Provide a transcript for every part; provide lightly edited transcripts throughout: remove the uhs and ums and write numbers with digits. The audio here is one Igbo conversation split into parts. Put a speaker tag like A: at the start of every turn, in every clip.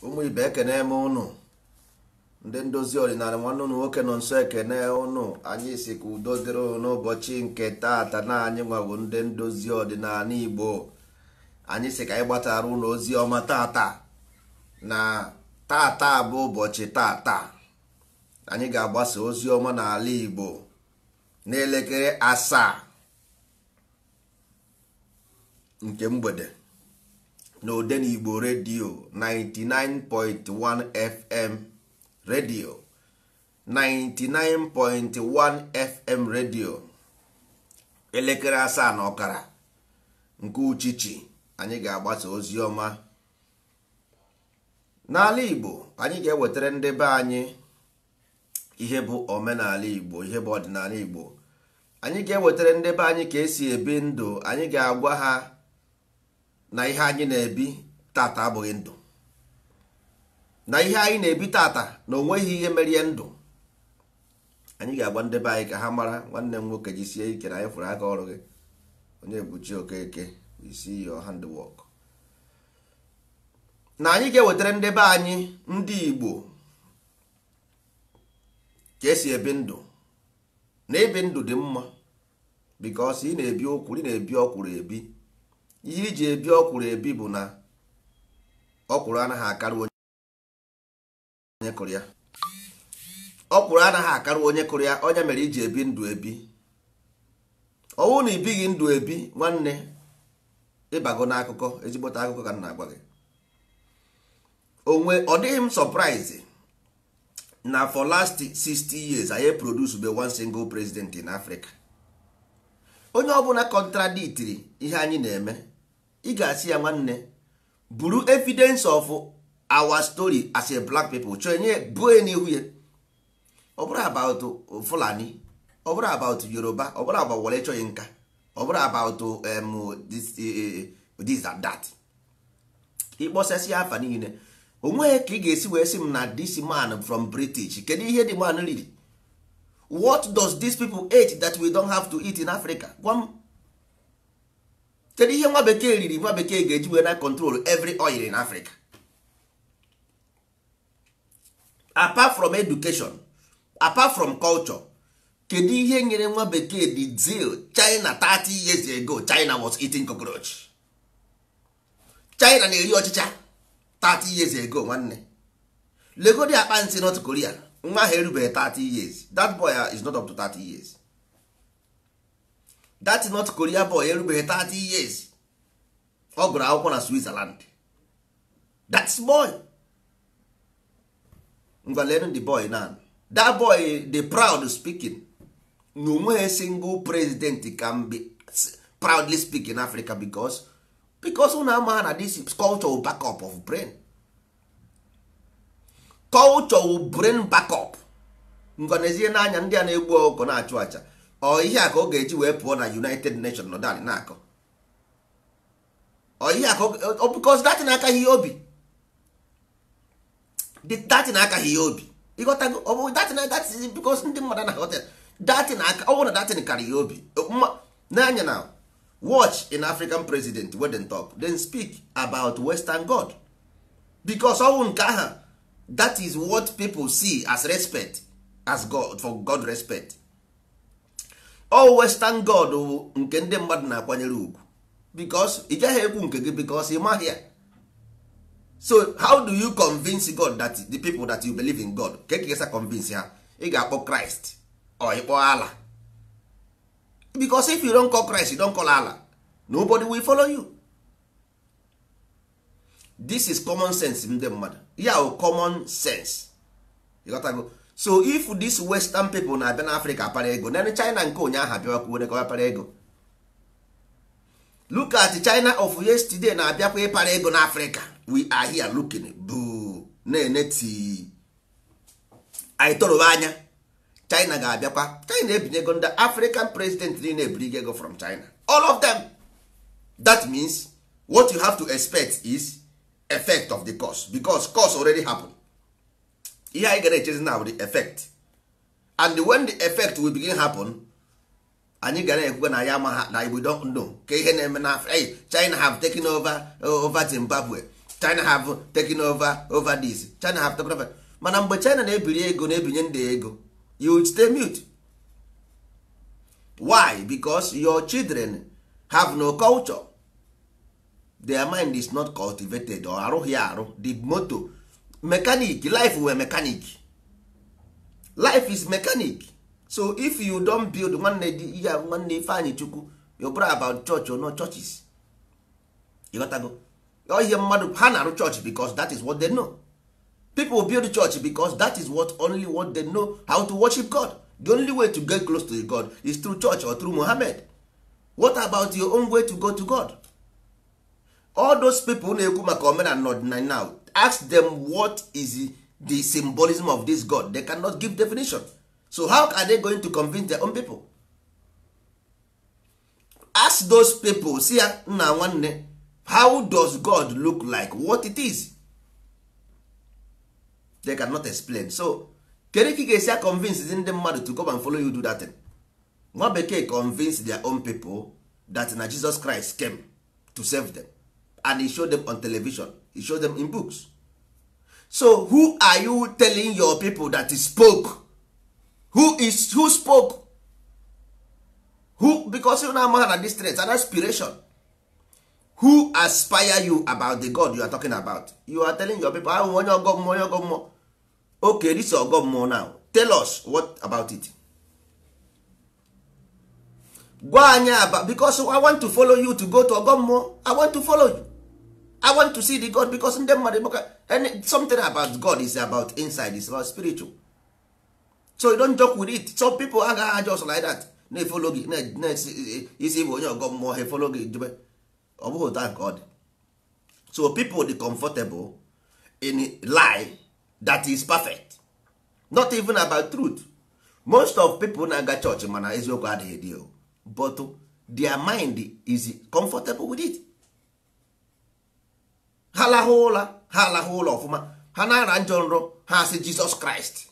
A: Ụmụ ibe, ekene m ụnụ. Ndị ndozi ọdịnala, nwanne ụnụ nwoke nọ nso ekene ụnụ. Anyị si ka udo dịrị ụnụ n'ụbọchị nke taata. Na anyị nwawo ndị ndozi ọdịnala Igbo, anyị si ka anyị gbatara ụnụ ozi ọma tata. Na tata bụ ụbọchị tata anyị ga-agbasa ozi ọma n'ala Igbo n'elekere 7 nke mgbede na Odenigbo redio 99.1 FM, redio 99.1 FM redio, elekere 7:30 nke uchichi. Anyị ga-agbasa ozi ọma n'ala Igbo. Anyị ga-ewetara ndị be anyị ihe bụ omenala Igbo, ihe bụ ọdịnala Igbo. Anyị ga-ewetara ndị be anyị ka esi ebi ndụ. Anyị ga-agwa ha na ihe anyị na-ebi tata abụghị ndụ, na ihe anyị na-ebi tata na onweghị ihe merie ndụ. Anyị ga-agwa ndị be anyị ka ha mara. Nwanne m nwoke, jisie ike na anyị fụrụ aka ọrụ gị. Onye buchi Okeke, we see your handwork. Na anyị ga-ewetara ndị be anyị, ndị Igbo, ka esi ebi ndụ, na ebi ndụ dị mma, because ị na-ebi okwuru, ị na-ebi ọkwụrụ ebi. Ihe iji ebi ọkwụrụ ebi bụ na ọkwụrụ anaghị akarị onye kụrụ ya. Ọkwụrụ anaghị akarị onye kụrụ ya. Onye mere iji ebi ndụ ebi? Ọwụ na ibighị ndụ ebi, nwanne, ịbago n'akụkọ, ezigbote akụkọ ka m na-agwa gị. Onwe ọ dịghị m surprise na for last 60 years anyị produce be one single president in Africa. Onye ọbụla contradictiri ihe anyị na-eme, ị ga-asị ya, nwanne, buru evidence of our story as a black people, chọọ nye buo n'ihu ya. Ọ bụrụ about Fulani, ọ bụrụ about Yoruba, ọ bụrụ about Wole Soyinka, ọ bụrụ about this and that, ịkpọsasị afa niile, onweghị ka ị ga-esi wee sị m na this man from British. Kedu ihe the man riri? What does these people eat that we don't have to eat in Africa? Gwa m, kedu ihe nwa bekee riri, nwa bekee ga-eji wee na control every oil in Africa? Apart from education, apart from culture, kedu ihe nyere nwa bekee the zeal? China 30 years ago, China was eating cockroach. China na-eri ọchịcha 30 years ago. Nwanne, legodi akpa nsị North Korea. Nwa ahụ erubeghị 30 years. That boy is not up to 30 years. That North Korea boy erubeghị 30 years. Ọ gụrụ akwụkwọ na Switzerland. That's boy. Ngwa, lenu the boy now. That boy, the proud speaking na onweghị single president can be proudly speak in Africa, because unu ama na this is culture backup of brain, culture will brain backup. Ngwa, n'ezie n'anya ndị a na-egbu ọkụkọ na-achụ aja, ọ ihe a ka ọ ga-eji wee pụọ na United Nations nọdụ na-akọ? Ọ ihe a ka ọ, because that na-akaghị ihe obi, that na-akaghị ihe obi. Ịghọtago? Ọ bụ that na that is because ndị mmadụ na-aghọta that na aka. Ọ bụrụ na that karị ya obi n'anya na watch in African president wey dem talk, then speak about Western god, because ọwụ nke aha, that is what people see as respect, as god, for god respect. All Western god bụ nke ndị mmadụ na-akwanyere ugwu, because ị gaghị ekwu nke gị, because ị maghị ya. So how do you convince god that the people that you believe in god, ka ị convince ha? Ị ga-akpọ Christ or ịkpọ Allah? Because if you don't call Christ, you don't call Allah, nobody will follow you. This is common sense. Ndị mmadụ ya bụ common sense. Ịghọtago? So if this Western people na-abịa n'Africa apara ego, then China nke ụnyaahụ abịakwa kwuo ka apara ego. Look at China of yesterday na-abịakwa ịpara ego n'Africa. We are here looking boo na-eneti anyị torobe anya. China ga-abịakwa. China ebinyego ndị African president niile, ebirigo ego from China, all of them. That means what you have to expect is effect of the cause, because cause already happen. Ihe anyị gara echezi now, the effect. And when the effect will begin happen, anyị gara ekwukwe na ya ama na we don't know ka ihe na-eme na, hey, China have taken over Zimbabwe. China have taken over this. China have taken over. Mana mgbe China na-ebiri ego, na-ebinye ndị ego, you stay mute. Why? Because your children have no culture. Their mind is not cultivated or arụghị arụ. The moto mechanic, life were mechanic. Life is mechanic. So if you don't build nwanne ya, nwanne Ifeanyi Chukwu, you bra about church or no churches. You got to go. Ihe mmadụ ha na-arụ church because that is what they know. People build church because that is what only what they know how to worship God. The only way to get close to God is through church or through Muhammad. What about your own way to go to God? All those people na-ekwu maka omenala na ọdịnala now, ask them what is the symbolism of this God. They cannot give definition. So how are they going to convince their own people? Ask those people, see ya, nna nwanne, how does God look like? What it is? They cannot explain. So kedu ka ị ga-esi convince ndị mmadụ to come and follow you do that thing? Nwa bekee convince their own people that na Jesus Christ came to save them, and he showed them on television, he showed them in books. So who are you telling your people that he spoke? Who is who spoke? Who? Because you na amaha na this threat an aspiration. Who aspire you about the God you are talking about? You are telling your people, ahụ onye ọgọ mmụọ, onye ọgọ mmụọ. Okay, this ọgọ mmụọ now, tell us what about it. Gwa anyị about, because I want to follow you to go to ọgọ mmụọ. I want to follow you. I want to see the God, because ndị mmadụ, something about God is about inside, is about spiritual. So you don't joke with it. Some people agaghị just like that na-efolo gị, na-isi bụ onye ọgọ mmụọ, ha efolo gị jebe. Ọ bụghị otu ahụ ka ọ dị. So people dị comfortable in lie that is perfect, not even about truth. Most of people na-aga church mana eziokwu adịghị dị o, but their mind is comfortable with it. Ha lahụ ụla, ha lahụ ụlọ ọfụma, ha na-ara njọ nrọ, ha sị Jesus Christ,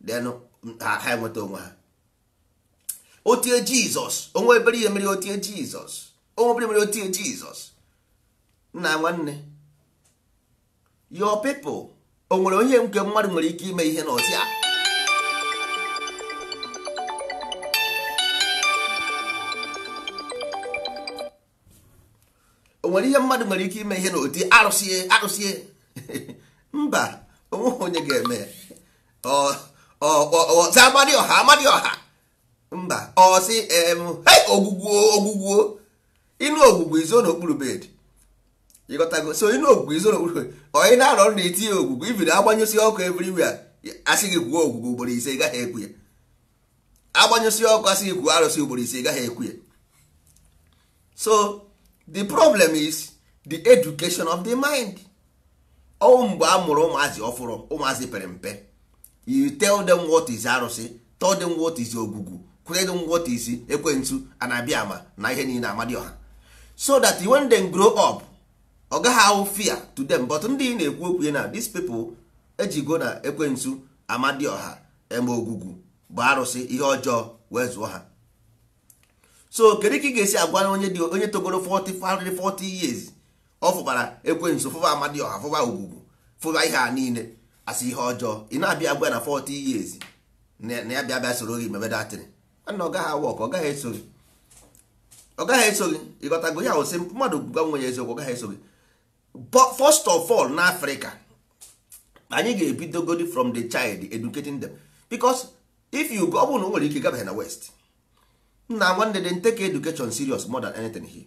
A: then ha enweta onwe ha. Otie Jizọs, onwe ebere ihe mere otie Jizọs, onwe ebere mere otie Jizọs. Nna nwanne, your people, o nwere onye nke mmadụ nwere ike ime ihe na ọtị a. O nwere ihe mmadụ nwere ike ime ihe na oti arụsie arụsie. Mba, onweghị onye ga-eme ya. Ọ amadioha amadioha. Mba, ọ sị hey, ogwugwuo ogwugwuo. Ịnụ ogwugwu izo n'okpuru bed. Ịghọtago? So ịnụ ogwugwu izo n'okpuru bed. Ọ ị na-arọ nrọ itinye ogwugwu, ibiri agbanyụsị ọkụ everywhere, asị gị kwuo ogwugwu ugboro ise, ị gaghị ekwu ya. Agbanyụsị ọkụ asị gị kwuo arụsị ugboro ise, ị gaghị ekwu ya. So the problem is the education of the mind. Ọ mgbe a mụrụ ụmụazị ọfụrụ, ụmụazị pere mpe, you tell them what is arụsị, tell them what is ogwugwu, tell them what is ekwensu, anabịa ama na ihe niile amadioha, so that when they grow up, ọ gaghị ahụ fear to them. But ndị na-ekwu okwu na these people ejigo na ekwensu, amadioha, eme ogwugwu bụ arụsị, ihe ọjọọ wee zụọ ha. So kedu ka ị ga-esi agwa onye dị onye togoro 40 years ọ fụbara ekwensu, fụba amadioha, fụba ogwugwu, fụba ihe a niile asị ihe ọjọọ, ị na-abịa agwa na 40 years na ya bịa bịa soro gị mebe datịrị? Nna, ọ gaghị awọk, ọ gaghị eso gị, ọ gaghị eso gị. Ịghọtago? Ya osi mmadụ gwa nwe ya eziokwu, ọ gaghị eso gị. But first of all, na Africa anyị ga-ebidogodi from the child, educating them. Because if you go, ọ bụrụ na o nwere ike gabeghị na West, nna nwanne, they take education serious more than anything here,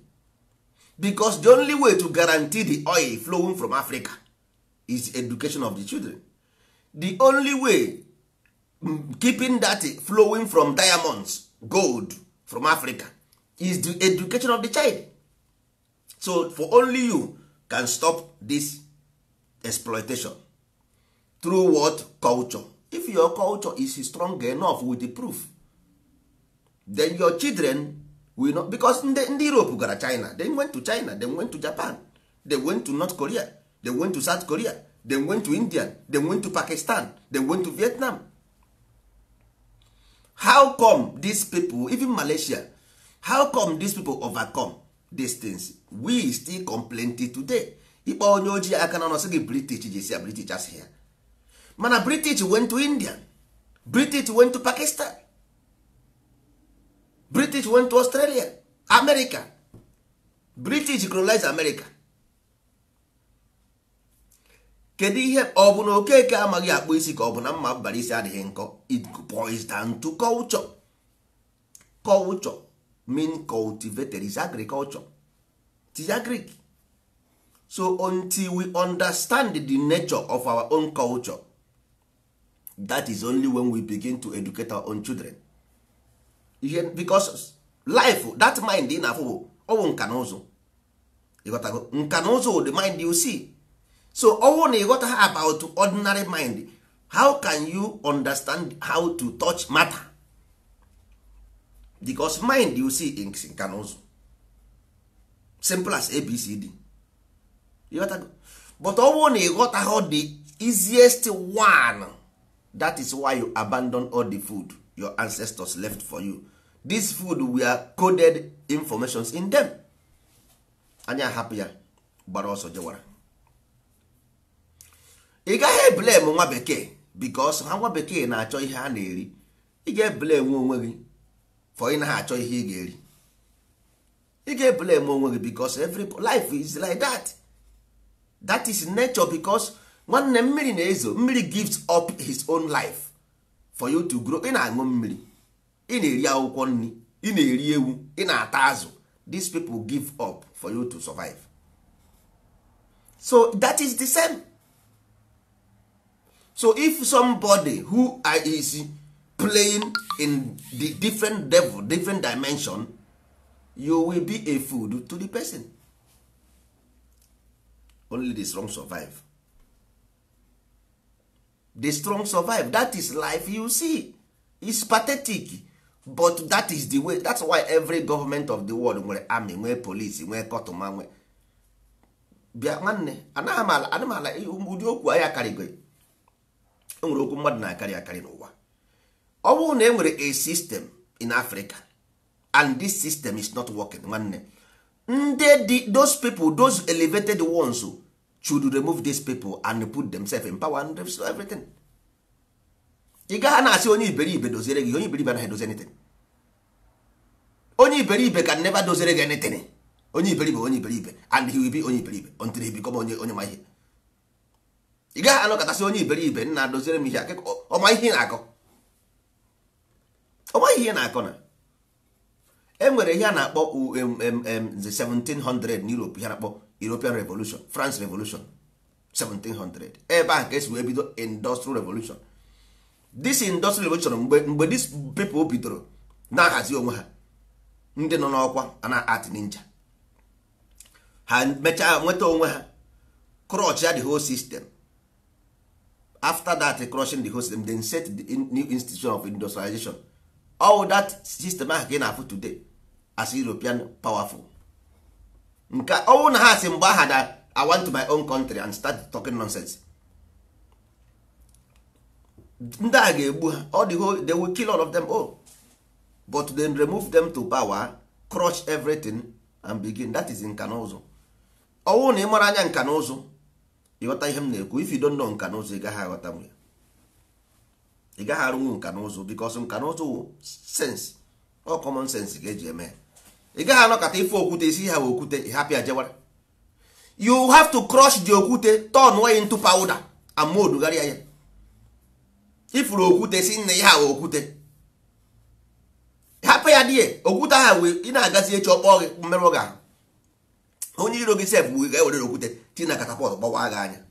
A: because the only way to guarantee the oil flowing from Africa is education of the children. The only way keeping that flowing from diamonds, gold from Africa is the education of the child. So for only you can stop this exploitation through what culture. If your culture is strong enough with the proof, then your children will not, because ndị Europe gara China, they went to China, they went to Japan, they went to North Korea, they went to South Korea, they went to India, they went to Pakistan, they went to Vietnam. How come these people, even Malaysia, how come these people overcome these things? We still complain till today. Ịkpọ onye ojii aka n'ọnụ sị gị British ji esi ya, British asị ya. Mana British went to India, British went to Pakistan, British went to Australia, America. British colonized America. Kedu ihe ọ bụ na Okeke amaghị akpụ isi ka ọ bụ na mma bara isi adịghị nkọ? It boils down to culture. Culture mean cultivated, is agriculture. It is agric. So until we understand the nature of our own culture, that is only when we begin to educate our own children. Ihe because life, that mind ị na-afụ bụ ọ bụ nka na ụzụ. Ịghọtago? Nka na ụzụ, the mind you see. So ọwụ na ịghọta ha about ordinary mind, how can you understand how to touch matter? Because mind you see in nka na ụzụ, simple as ABCD. Ịghọtago? But ọwụ na ịghọta ha the easiest one, that is why you abandon all the food your ancestors left for you. This food were coded informations in them. Anyị ahapụ ya gbara ọsọ jewara. Ị gaghị eblame nwa bekee because ha nwa bekee na-achọ ihe ha na-eri. Ị ga-eblame onwe gị for ị naghị achọ ihe ị ga-eri. Ị ga-eblame onwe gị because every life is like that. That is nature. Because nwanne, mmiri na-ezo, mmiri gives up his own life for you to grow. Ị na-aṅụ mmiri, ị na-eri akwụkwọ nri, ị na-eri ewu, ị na-ata azụ. These people give up for you to survive. So that is the same. So if somebody who is playing in the different level, different dimension, you will be a food to the person. Only the strong survive. The strong survive. That is life you see. Is pathetic, but that is the way. That's why every government of the world nwere army, nwee police, nwee kọtụma, nwee bịa. Nwanne, anaghị m ala, ana m ala ụdị okwu anyị akarịgo. E nwere okwu mmadụ na-akarị akarị n'ụwa. Ọ bụrụ na e nwere a system in Africa and this system is not working, nwanne, ndị dị those people, those elevated ones, should remove these people and put themselves in power and everything. Ị gaghị na-asị onye iberibe doziere gị. Onye iberibe anaghị edozi anything. Onye iberibe can never doziere gị anything. Onye iberibe, onye iberibe, and he will be onye iberibe until he become onye ma ihe. Ị gaghị anọkọtasị onye iberibe, nna, doziere m ihe a. Ọma ihe ị na-akọ, ọma ihe ị na-akọ. Na e nwere ihe a na-akpọ the 1700 na Europe, ihe a na-akpọ European Revolution, France Revolution 1700. Ebe ahụ ka esi wee bido Industrial Revolution. This Industrial Revolution, mgbe these people bidoro na-ahazi onwe ha, ndị nọ n'ọkwa a na-art ninja, ha mechaa nweta onwe ha, crush ya the whole system. After that crushing the whole system, then set the new institution of industrialization. All that system ahụ ka ị na-afụ today as European powerful. Nke ọnwụ na ha si mgbe aha da, "I want my own country," and start talking nonsense, ndị a ga-egbu ha all the whole. They will kill all of them all, but then remove them to power, crush everything and begin. That is nka na ụzụ. Ọnwụ na ị mara anya nka na ụzụ, ịghọta ihe m na-ekwu. If you don't know nka na ụzụ, ị gaghị aghọta m ya. Ị gaghị arụnwu nka na ụzụ because nka na ụzụ wụ sense, ọ common sense ka eji eme ya. Ị gaghị anọkọta ife okwute isi ha okwute, ị hapụ ya jewara. You have to crush the okwute, turn ya into powder and mold gharịa ya. Ifuru okwute si nne ya ha okwute, hapụ ya die. Okwute ahụ wee ị na-agazi echi, ọkpọ gị, mmerụ gị ahụ. Onye iro gị sef wee ga-ewere okwute tii na catapult gbawa gị anya.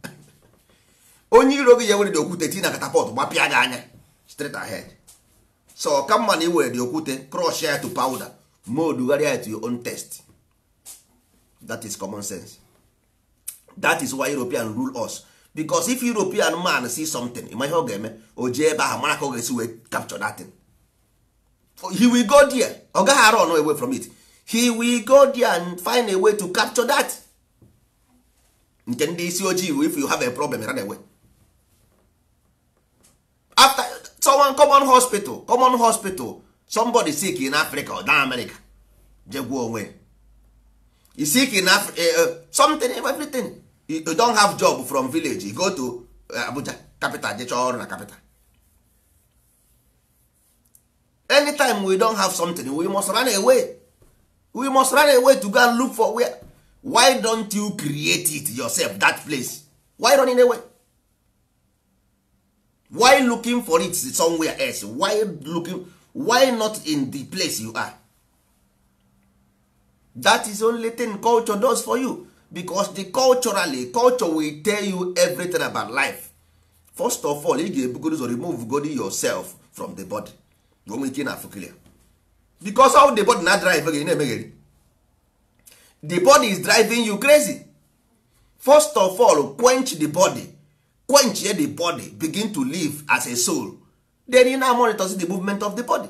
A: Onye iro gị ya ewere okwute tii na catapult gbapịa gị anya straight ahead. So ka mma na iwere dị okwute, crush ya to powder, mold gharịa ya to your own taste. That is common sense. That is why European rule us, because if European man see something, ịma ihe ọ ga-eme? O jee ebe ahụ mara ka ọ ga-esi wee capture that thing. He will go there. Ọ gaghị run away from it. He will go there and find a way to capture that. Nke ndị isi ojii, if you have a problem, run away. After someone, common hospital, common hospital, somebody sick in Africa or down America, je gwuo onwe you sick in Africa, something, everything. You don't have job from village, you go to Abuja capital, je chọọ ọrụ na capital. Anytime we don't have something, we must run away. We must run away to go and look for where. Why don't you create it yourself, that place? Why running away? Why looking for it somewhere else? Why looking? Why not in the place you are? That is only thing culture does for you, because the culturally culture will tell you everything about life. First of all, ị ga-ebugoro ụzọ remove godi yourself from the body. Onwe ike na clear, because all the body na drive gị na-emegheri. The body is driving you crazy. First of all, quench the body, quench the body, begin to live as a soul. Then you now monitor the movement of the body.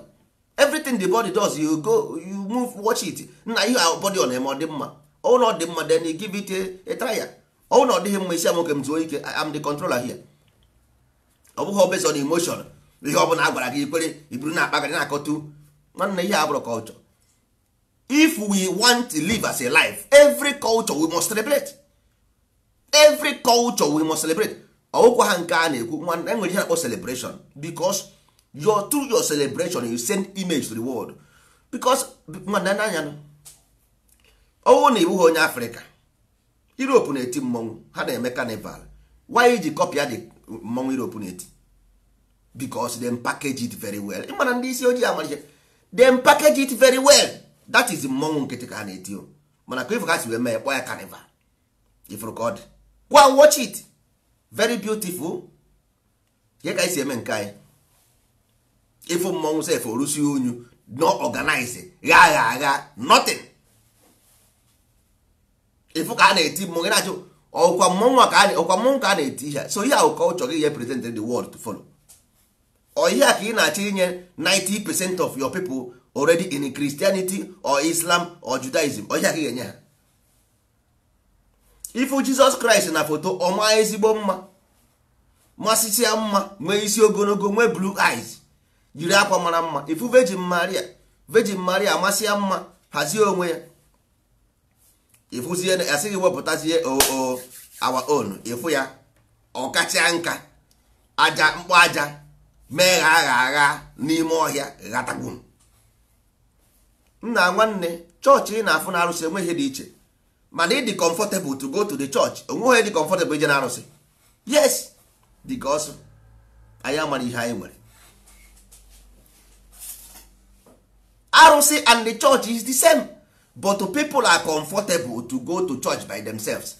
A: Everything the body does, you go, you move, watch it. Na ihe body ọ na-eme ọ dị mma, ọ na ọ dị mma, then you give it a trial. Ọ na ọ dịghị mma, isi amoke m zuo ike. I am the controller here. Ọ bụghị based on emotion. Ihe ọ bụla a gwara gị ikwere, iburu na akpa gị na-akọtu. Nwanne, ihe abụrụ culture. If we want to live as a life, every culture we must celebrate. Every culture we must celebrate. Ọwụkwa ha nke a na-ekwu, nwanne, enwere ihe na-akpọ celebration, because your through your celebration you send image to the world. Because nwanne, n'anya ọwụ na iwu onye Afrịka, Europe na-eti mmọnwụ, ha na-eme carnival. Why iji kọpịa dị mmọnwụ Europe na-eti? Because them package it very well. Ịmana ndị isi ojii amara ihe, them package it very well. That is mmọnwụ nkịtị ka ha na-eti o, mana ka ifu ka si wee mee kpọọ ya carnival, ifuru ka ọ dị. Go and watch it, very beautiful. Ihe ka anyị si eme nke anyị, ịfụ mmọnwụ sef orusi unyu, no organize, gha agha agha, nothing. Ịfụ ka a na-eti mmọnwụ, na-ajụ ọkwa mmọnwụ ka ọkwa mmọnwụ ka a na-eti ihe. So ihe ahụ culture gị ihe present the world to follow. Ọ ihe a ka ị na-achọ inye 90% of your people already in Christianity or Islam or Judaism. Ọ ihe a ka ị ga-enye ha. Ifu Jizọs Kraịst na foto, ọma ezigbo mma, masịsịa mma, nwee isi ogologo, nwee blue eyes, jiri akwa mara mma. Ifu Virgin Maria, Virgin Maria amasịa mma, hazie onwe ya. Ifuzie asịghị wepụtazie o our own. Ifu ya ọkacha nka aja mkpọ aja mee gha agha agha n'ime ọhịa ghatagbu. Nna nwanne, chọọchị ị na-afụ na arụsị enweghị dị iche, mana ị dị comfortable to go to the church, onweghị dị comfortable ije na arụsị. Yes, because anyị amara ihe anyị nwere. Arụsị and the church is the same, but people are comfortable to go to church by themselves.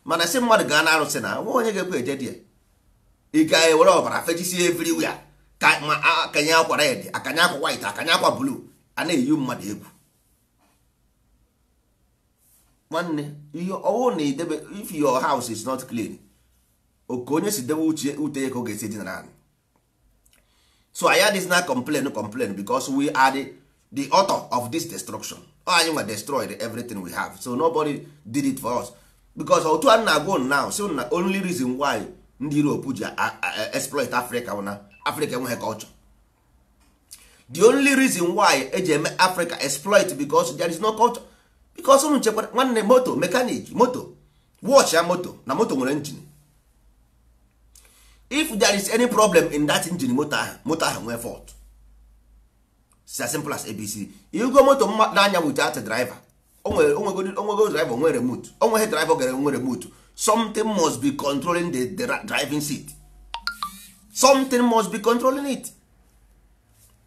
A: Mana sị mmadụ gaa na arụsị, na nwa onye ga-ekwe eje dị, ị ga-ewere ọbara fechisie everywhere, ka ma akanye akwa red, akanye akwa white, akanye akwa blue, a na-eyi mmadụ egwu. Nwanne, ihe ọwụ na idebe, if your house is not clean, oke onye si debe uche ute ka ọ ga-esi dinara anị. So anyị adịghị na complain because we are the author of this destruction. Anyị nwa destroyed everything we have, so nobody did it for us. Because otu a na-agwa unu now, so na only reason why ndị Europe ji exploit Africa bụ na Africa enweghị culture. The only reason why eji eme Africa exploit, because there is no culture. Because unu chekwara, nwanne, moto mechanic, moto watch ya, moto na moto nwere engine. If there is any problem in that engine, moto ahụ, moto ahụ nwee fault. It's as simple as ABC. Igo moto n'anya without a driver, onwego driver nwere remote, onweghị driver gara nwere remote. Something must be controlling the driving seat. Something must be controlling it.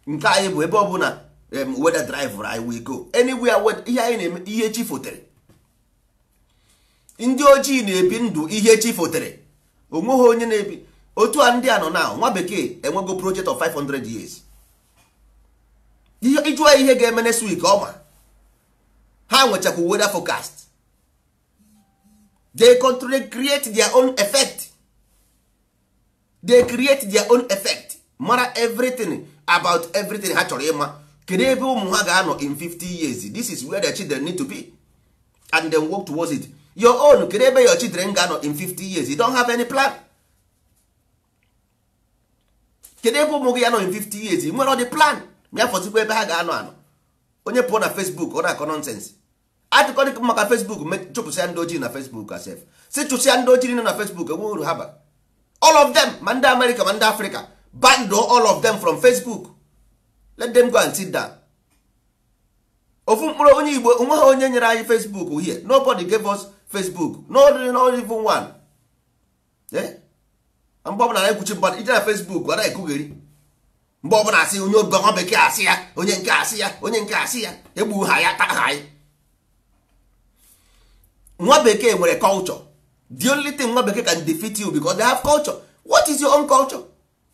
A: Nke anyị bụ ebe ọ bụ na weather driver, I will go anywhere. Ihe anyị na-eme, ihe chi fotere. Ndị ojii na-ebi ndụ ihe chi fotere, onweghị onye na-ebi otu a. Ndị a nọ na nwa bekee enwego project of 500 years. Ịjụọ ihe ga-eme next week, ọma ha nwechakwa weather forecast. They control, create their own effect. They create their own effect, mara everything about everything. Ha chọrọ ịma kedu ebe ụmụ ha ga-anọ in 50 years. This is where their children need to be, and then work towards it. Your own, kedu ebe your children ga-anọ in 50 years? You don't have any plan. Kedu ebe ụmụ gị ya nọ in 50 years? Nwere ọ dị plan? Ma ya fọzikwa ebe ha ga-anọ anọ. Onye pụọ na Facebook, ọ na-akọ nonsense. Atụkọ dịka maka Facebook, chụpụsịa ndị ojii na Facebook asef, si chụsịa ndị ojii nọ na Facebook, enwe uru ha bara. All of them, ma ndị America ma ndị Africa, bando all of them from Facebook. Let them go and sit down. Ofu mkpụrụ onye Igbo onwe ha onye nyere anyị Facebook here. Nobody gave us Facebook, no, not even one. Mgbe ọbụla na-ekwuchi mmadụ ije na Facebook, ọ na-ekwugheri. Mgbe ọbụla asị onye nwa bekee asị ya, onye nke asị ya, onye nke asị ya, egbu ha ya taa ha. Anyị nwa bekee nwere culture. The only thing nwa bekee can defeat you, because they have culture. What is your own culture?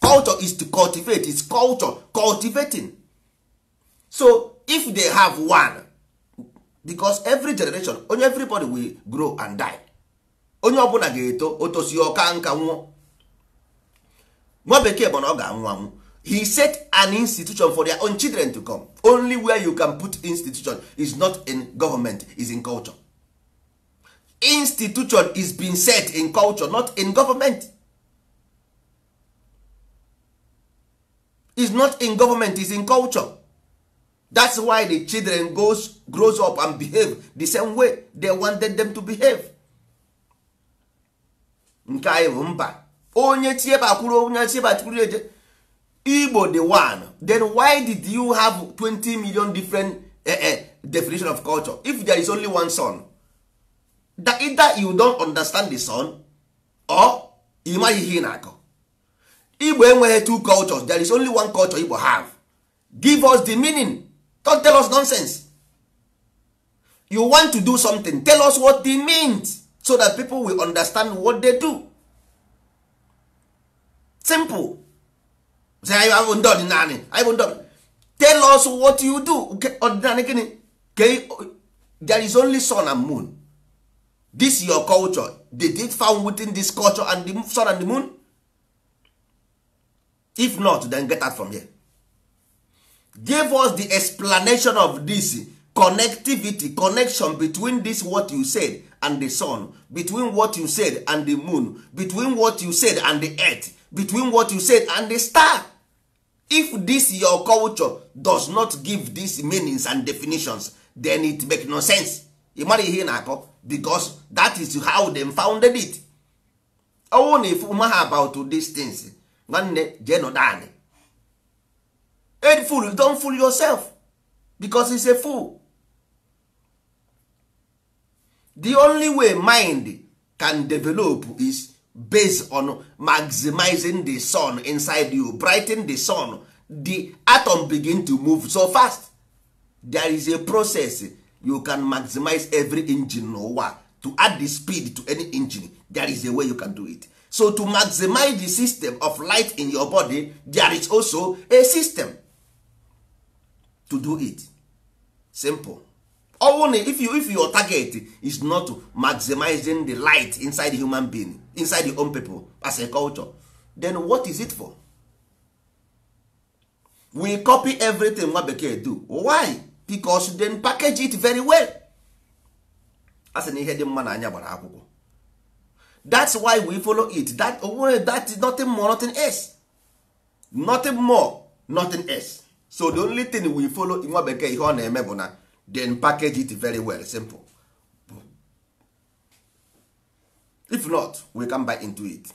A: Culture is to cultivate. Is culture cultivating. So if they have one, because every generation onye, everybody will grow and die. Onye ọbụla ga-eto, otosi ọka nka nwụọ. Nwa bekee bụ na ọ ga-anwụ anwụ. He set an institution for their own children to come. Only where you can put institution is not in government, is in culture. Institution is being set in culture, not in government. Is not in government, is in culture. That's why the children grows up and behave the same way they wanted them to behave. Nke anyị bụ mba, onye tiebe akwụrụ, onye tiebe akwụrụ eje. Igbo the one, then why did you have 20 million different definition of culture if there is only one sun? That either you don't understand the sun or ị maghị ihe ị na-akọ. Igbo enweghị two cultures. There is only one culture Igbo have. Give us the meaning. Don't tell us nonsense. You want to do something, tell us what it means so that people will understand what they do. Simple. Say anyị bụ ndị ọdịnala, anyị bụ ndị ọdịnala. Tell us what you do. Ọdịnala gịnị? There is only sun and moon. This your culture, did it found within this culture and the sun and the moon? If not, then get out from here. Give us the explanation of this connectivity, connection between this what you said and the sun, between what you said and the moon, between what you said and the earth, between what you said and the star. If this your culture does not give these meanings and definitions, then it make no sense. Ị mara ihe ị na-akọ, because that is how them founded it. Ọwụ na ifu ma ha about these things, nwanne, jee nọdụ anị. A fool, don't fool yourself, because it's a fool. The only way mind can develop is based on maximizing the sun inside you. Brighten the sun, the atom begin to move so fast. There is a process you can maximize every engine n'ụwa. To add the speed to any engine, there is a way you can do it. So to maximize the system of light in your body, there is also a system to do it. Simple. Only if your target is not maximizing the light inside the human being, inside the own people as a culture, then what is it for? We copy everything nwa bekee do. Why? Because then package it very well. A sị na ihe dị mma na anya gbara akwụkwọ. That's why we follow it. That, that is nothing more, nothing else. Nothing more, nothing else. So the only thing we follow nwa bekee, ihe ọ na-eme bụ na then package it very well. Simple. If not, we can buy into it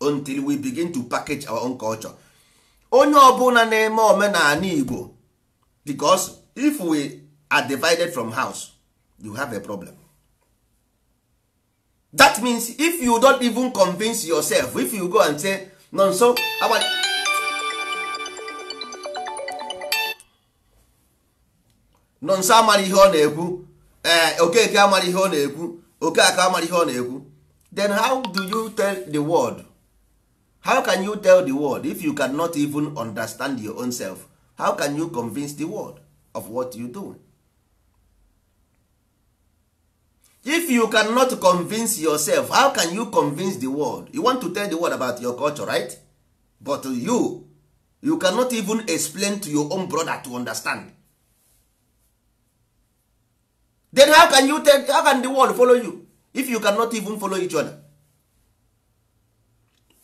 A: until we begin to package our own culture. Onye ọbụla na-eme omenala Igbo, because if we are divided from house, you have a problem. That means if you don't even convince yourself, if you go and say no, nso nọ nso amara ihe ọ na-ekwu, ee, Okeke amara ihe ọ na-ekwu, Okeke amara ihe ọ na-ekwu, then how do you tell the world? How can you tell the world if you cannot even understand your own self? How can you convince the world of what you do if you cannot convince yourself? How can you convince the world? You want to tell the world about your culture, right? But you cannot even explain to your own brother to understand. Then how can you tell? How can the world follow you if you cannot even follow each other?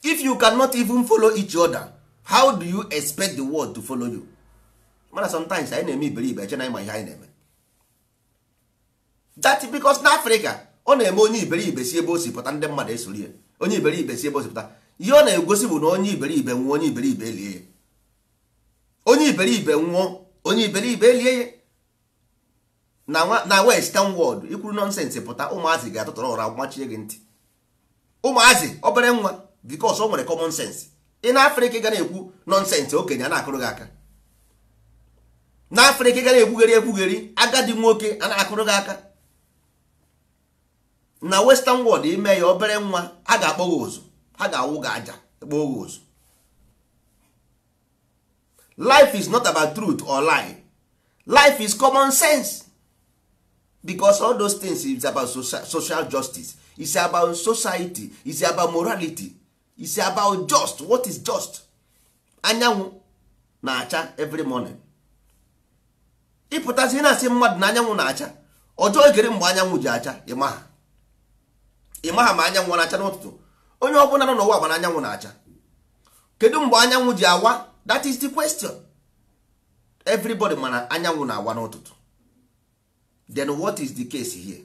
A: If you cannot even follow each other, how do you expect the world to follow you? Mana sometimes anyị na-eme iberibe, eche na anyị ma ihe anyị na-eme. That because na Africa ọ na-eme onye iberibe si ebe o si pụta, ndị mmadụ esoro ya. Onye iberibe si ebe o si pụta, ihe ọ na-egosi bụ na onye iberibe nwụọ, onye iberibe elie ya. Onye iberibe nwụọ, onye iberibe elie ya. Na western world, ikwuru nonsense pụta, ụmụazị ga-atụtụrụ ụra machie gị ntị. Ụmụazị obere nwa, because o nwere common sense. Ị na Afrịka ga na-ekwu nonsense, okenye a na-akụrụ gị aka. Na Afrịka ga na-ekwugheri ekwugheri, agadi nwoke a na-akụrụ gị aka. Na western world, ime ya obere nwa, a ga-akpọ gị ụzụ, ha ga-awụ gị aja, kpọọ gị ụzụ. Life is not about truth or lie. Life is common sense, because all those things is about social justice, it's about society, it's about morality, it's about just. What is just? Anyanwụ na-acha every morning. Ịpụtazi na-asị mmadụ na anyanwụ na-acha ọjọọ, ekere mgbe anyanwụ ji acha, ịmaha ịmaha ma anyanwụ na-acha n'ụtụtụ. Onye ọbụla nọ n'ụwa gbara anyanwụ na-acha. Kedu mgbe anyanwụ ji awa? That is the question. Everybody mana anyanwụ na-awa n'ụtụtụ. Then what is the case here?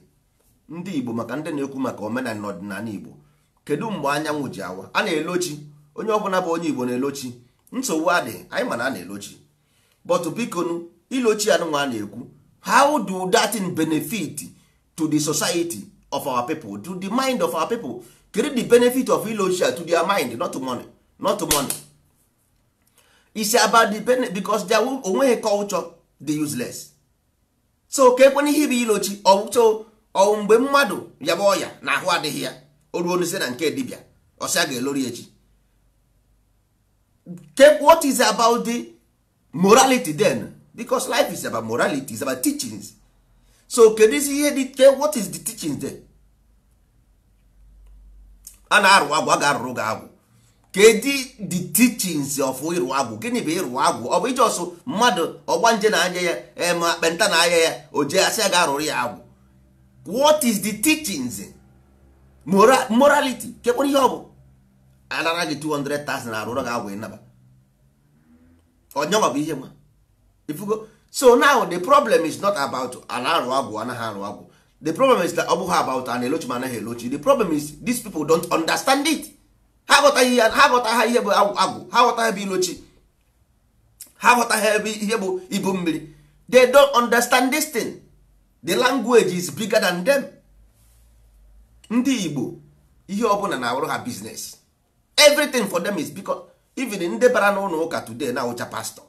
A: Ndị Igbo, maka ndị na-ekwu maka omenala na ọdịnala Igbo, kedu mgbe anyanwụ ji awa? A na-elochi. Onye ọbụla bụ onye Igbo na-elochi. Nsogbu adịghị, anyị mana a na-elochi, but bikonu, ilochi anụnwa a na-ekwu, how do that thing benefit to the society of our people, to the mind of our people? Kedu the benefit of ilochi to their mind? Not money, not money. It's about the benefit, because their onweghị culture dị useless. So ka ekwena ihe bụ ilochi ọwụcho ọwụ mgbe mmadụ yaba ọya na ahụ adịghị ya, o ruo n'ise na nke dibịa, ọsịa ga-elori echi. What is about the morality then? Because life is about morality, is about teachings. So kedu isi ihe dị? What is the teachings there? A na-arụ agwụ, a ga-arụrụ gị agwụ. Kedu the teachings of ịrụ agwụ? Gịnị bụ ịrụ agwụ? Ọ bụ ije ọsụ mmadụ ọgbanje na anya ya, ma akpenta na anya ya, o jee asị ya ga-arụrụ ya agwụ. What is the teachings? Morality kekwere ihe ọ bụ anara gị 200,000 arụrụ gị agwụ, ịnaba onyenwa bụ ihe nwa ifugo. So now the problem is not about a na-arụ agwụ, anaghị arụ agwụ. The problem is that ọ bụghị about a na-elochi ma anaghị elochi. The problem is these people don't understand it. Ha aghọtaghị ya. Ha aghọtaghị ihe bụ agwụ, ha aghọtaghị ebe ilochi, ha aghọtaghị ebe ihe bụ ibu mmiri. They don't understand this thing. The language is bigger than them. Ndị Igbo, ihe ọbụla na-awụrụ ha business. Everything for them is because even ndị bara n'ụlọ ụka today na-awụcha pastor,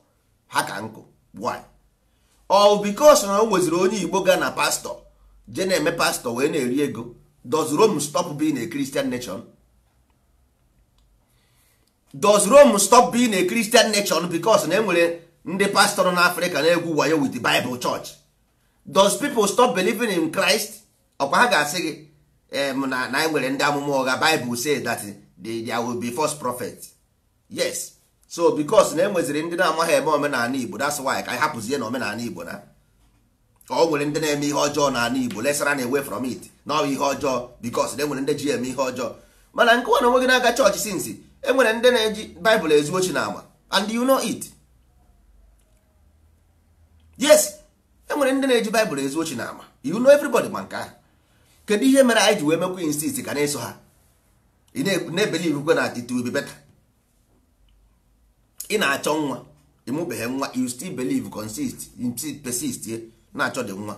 A: ha ka nkụ. Why? All because na o nweziri onye Igbo ga na pastor je na-eme pastor wee na-eri ego. Does Rome stop being a Christian nation? Does Rome stop being a Christian nation because na enwere ndị pastor nọ n'Africa na-egwu wayo with the Bible church? Does people stop believing in Christ? Ọkwa ha ga-asị gị na enwere ndị amụma ụgha. Bible say that there will be false prophet. Yes. So because na enweziri ndị na-amaghị eme omenala Igbo, that's why ka anyị hapụzie na omenala Igbo na ọ nwere ndị na-eme ihe ọjọọ n'ala Igbo, let's run away from it, na ọ bụ ihe ọjọọ, because na enwere ndị ji eme ihe ọjọọ. Mana nke nwa na onwe gị na-aga chọọchị, since enwere ndị na-eji Bible ezu ochi na ama, and you know it. Yes, enwere ndị na-eji Bible ezu ochi na ama. You know, everybody ma nke ahụ. Kedu ihe mere anyị ji wee mekwa insist ka na-eso ha? Ị na-ebelieve kwe na it will be better. Ị na-achọ nwa, ịmụbeghị nwa, you still believe, consist, persist, na-achọ dị nwa.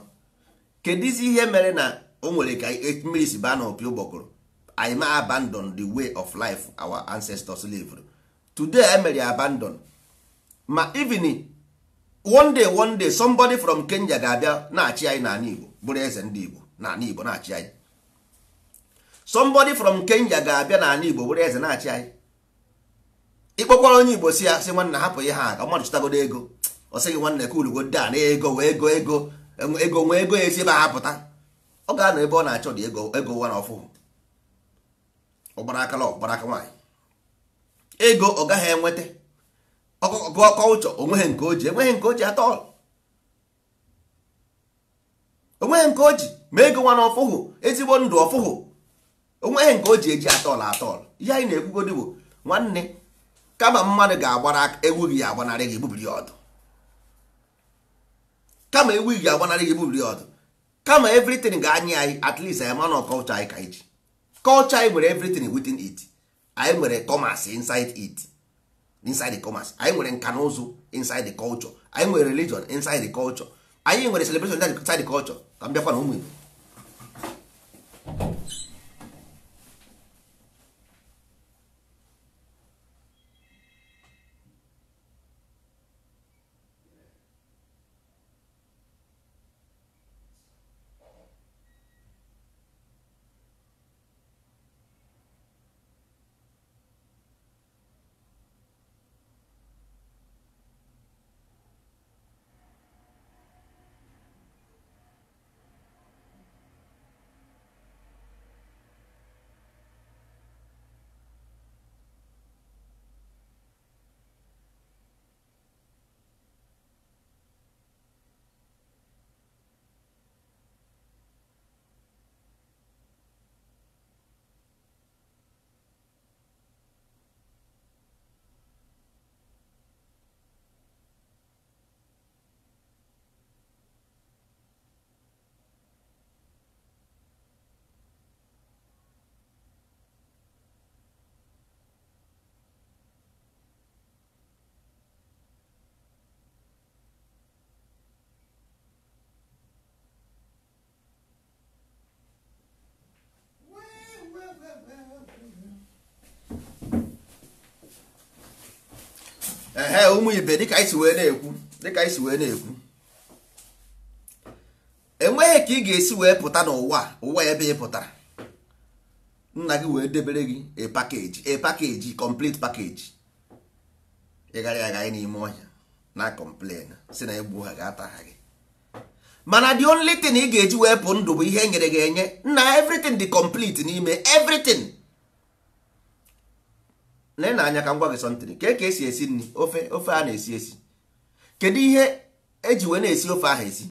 A: Kedu isi ihe mere na o nwere ka mmiri si baa n'opi ụgbọgụrụ, anyị ma abandon the way of life our ancestors lived? Today e mere abandon. Ma even one day, one day, somebody from Kenya ga-abịa na-achị anyị n'ala Igbo, bụrụ eze ndị Igbo n'ala Igbo na-achị anyị. Somebody from Kenya ga-abịa n'ala Igbo, bụrụ eze na-achị anyị. Ịkpọkwara onye Igbo si ya sị, "Nwanne, hapụ ihe ha ka mmadụ chụtagodo ego." Ọ sị gị, "Nwanne, kulugo da na ego wee ego ego ego nwee ego ya esi ebe a pụta." Ọ ga-anọ ebe ọ na-achọ dị ego, ego nwa na ọfụ, ọ gbara aka, ọ gbara aka nwaanyị ego, ọ gaghị enweta ọkọ ụchọ. Onweghị nke o ji, enweghị nke o ji atọ, onweghị nke o ji ma ego nwa na ọfụhụ ezigbo ndụ ọfụhụ, onweghị nke o ji eji atọl atọl. Ihe anyị na-ekwugodi bụ, nwanne, kama mmadụ ga-agbara ewu gị agbanarị gị, gbubiri ya ọdụ. Kama ewu gị agbanarị gị, gbubiri ya ọdụ. Kama everything ga-anyị anyị, at least anyị ma na culture anyị ka anyị ji. Culture anyị nwere everything within it. Anyị nwere commerce inside it, inside the commerce. Anyị nwere nka na ụzụ inside the culture. Anyị nwere religion inside the culture. Anyị nwere celebration inside the culture. Ka m bịakwa na ụmụ Igbo. Ehe, ụmụ ibe, dịka anyị si wee na-ekwu, dịka anyị si wee na-ekwu, enweghị ka ị ga-esi wee pụta n'ụwa, ụwa ebe ị pụtara, nna gị wee debere gị a package, a package, complete package. Ị gara ya n'ime ọhịa na complain si na egbu ha ga-ata ha gị. Mana the only thing ị ga-eji wee pụ ndụ bụ ihe e nyere gị enye. Nna, everything dị complete n'ime everything. Lee na anya ka m gwa gị something. Ka ka esi esi nri, ofe ofe a na-esi esi, kedu ihe eji wee na-esi ofe ahụ esi?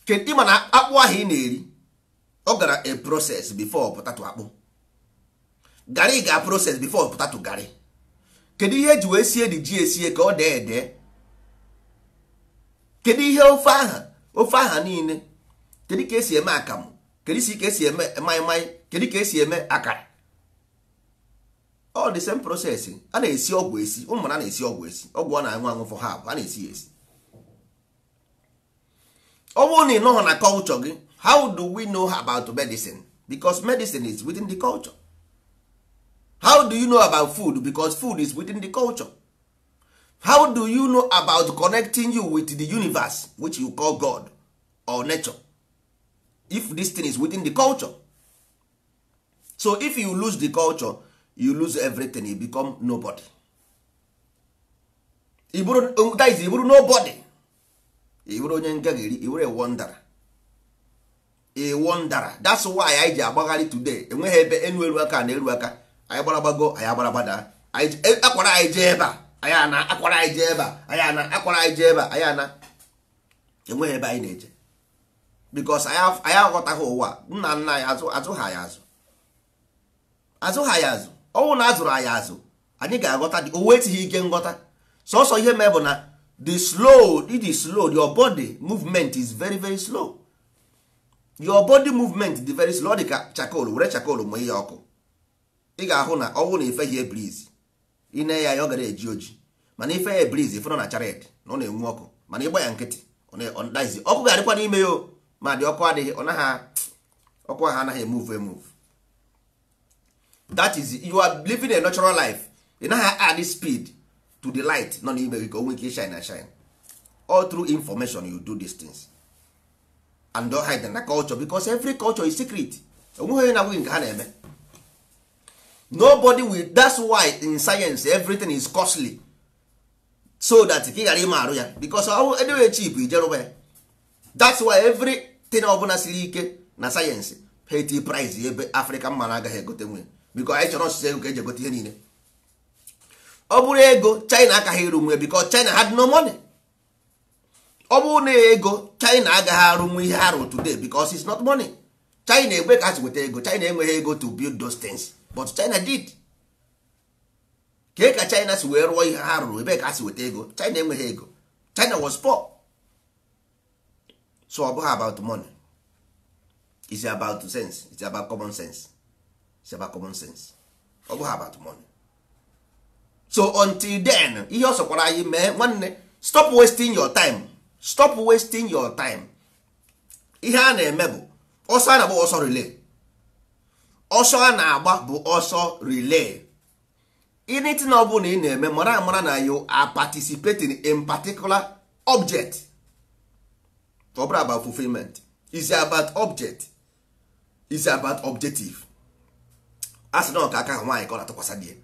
A: Kedu ịma na akpụ ahụ ị na-eri, ọ gara a process before potato akpụ garị ga process before potato garị. Kedu ihe eji wee sie dị ji esie ka ọ dee ede? Kedu ihe ofe aha, ofe aha niile, kedu ka esi eme akamụ, kedu ka esi eme maịmaị, kedu ka esi eme akara? All the same process. A na-esi ọgwụ esi, ụmụ na na-esi ọgwụ esi, ọgwụ ọ na-aṅụ aṅụ for herb, a na-esi ya esi. Ọ bụrụ na ị nọghọ na culture gị, how do we know about medicine? Because medicine is within the culture. How do you know about food? Because food is within the culture. How do you know about connecting you with the universe, which you call God or nature, if this thing is within the culture? So if you lose the culture, you lose everything. You become nobody. Ị bụrụ, that is, ị bụrụ nobody. Ị bụrụ onye ngagheri, ị bụrụ a wanderer, a wanderer. That's why anyị ji agbagharị today. Enweghị ebe enu eru aka na eru aka. Anyị gbara gbago, anyị agbara gbada, anyị akwara anyị jee ebe a, anyị ana akwara anyị jee ebe a, anyị ana akwara anyị jee ebe a, anyị ana. Enweghị ebe anyị na-eje, because anyị aghọtaghị ụwa. Nna nna anyị azụ azụ ha anyị azụ, azụ ha anyị azụ. Ọnwụ na azụrụ anyị azụ, anyị ga-aghọta dị owe etighi ike nghọta. Sọsọ ihe mee bụ na the slow, it is slow. Your body movement is very very slow. Your body movement dị very slow. Ọ dị ka charcoal. Were charcoal mụ ihe ọkụ, ị ga-ahụ na ọnwụ na ife ya breeze, ị na ya, ọ gara eji oji. Mana ife ya breeze, ife nọ na charet na ọ na-enwu ọkụ. Mana ịgba ya nkịtị, ọ ọkụ ga-adịkwa n'ime ya o, ma dị ọkụ adịghị, ọ naghị, ọkụ ahụ anaghị emove emove. That is, you are living a natural life. Ị naghị add speed to the light nọ n'ime gị ka o nwee ike shine and shine. All through information you do these things, and don't hide na culture, because every culture is secret. Onweghị onye na-agwụghị nke ha na-eme. Nobody will. That's why in science everything is costly, so that ka ị ghara ime arụ ya, because ọ edewe cheap ijerụba ya. That's why everything ọbụla siri ike na sayensị, ha eti price ebe African man agaghị egote nwunye, because anyị chọrọ ọsịsọ ego ka eji egote ihe niile. Ọ bụrụ ego, China agaghị eru nwe, because China had no money. Ọ bụrụ na ego, China agaghị arụ nwe ihe arụ today, because it's not money. China egbe ka ha si weta ego. China enweghị ego to build those things, but China did. Kee ka China si wee rụọ ihe ha rụrụ? Ebe ka ha si weta ego? China enweghị ego. China was poor. So ọ bụghị about money, it's about sense, it's about common sense, it's about common sense. Ọ bụghị about money. So until then, ihe ọ sọkwara anyị mee, nwanne, stop wasting your time, stop wasting your time. Ihe a na-eme bụ ọsọ a na-agba, ọsọ relay. Ọsọ a na-agba bụ ọsọ relay. Anything ọ bụla ị na-eme, mara amara na you are participating in particular object. Ọ bụrụ about fulfillment, is about object, is about objective. A sị na ọka aka ahụ nwaanyị ka ọ na-atụkwasị di ya.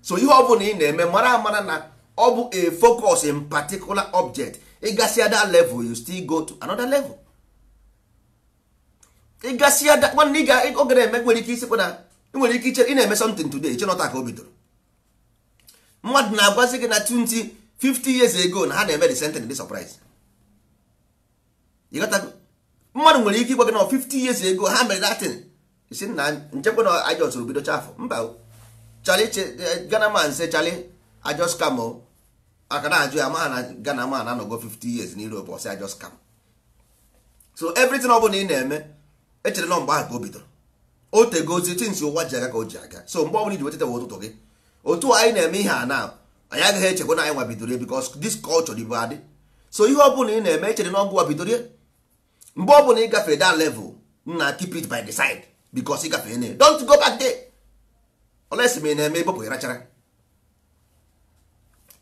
A: So ihe ọ bụla ị na-eme, mara amara na ọ bụ a focus in particular object. Ịgasịa that level, you still go to another level. Ịgasịa that, nwanne, ị ga oge na-eme, nwere ike isikwa na ị nwere ike iche ị na-eme something today, iche nọta ka o bidoro. Mmadụ na-agwazi gị na 20 50 years ago na ha na-eme the same thing, dị surprise. Ịghọtago? Mmadụ nwere ike ịgwa gị na 50 years ago ha mere that thing, isi na nchekwa na I just bido chafụ. Mba o. Charlie, Ghana man say, "Charlie, I just come o." Aka na-ajụ ya ma na Ghana man anọgo 50 years n'Europe, ọ sị, "I just come." So everything ọ bụla ị na-eme, echere na mgbe ahụ ka o bidoro, o tegozi things ụwa ji aga ka o ji aga. So mgbe ọbụla iji wetata ụtụtụ gị, otu anyị na-eme ihe a na anyị agaghị echekwa na anyị nwa bidoro ya, because this culture dị bụ adị. So ihe ọ bụla ị na-eme, echere na ọgwụ bidoro ya. Mgbe ọ bụla ị gafere that level, na keep it by the side, because ị gafere na don't go back there unless ma ị na-eme ịbụpụ ịrachara,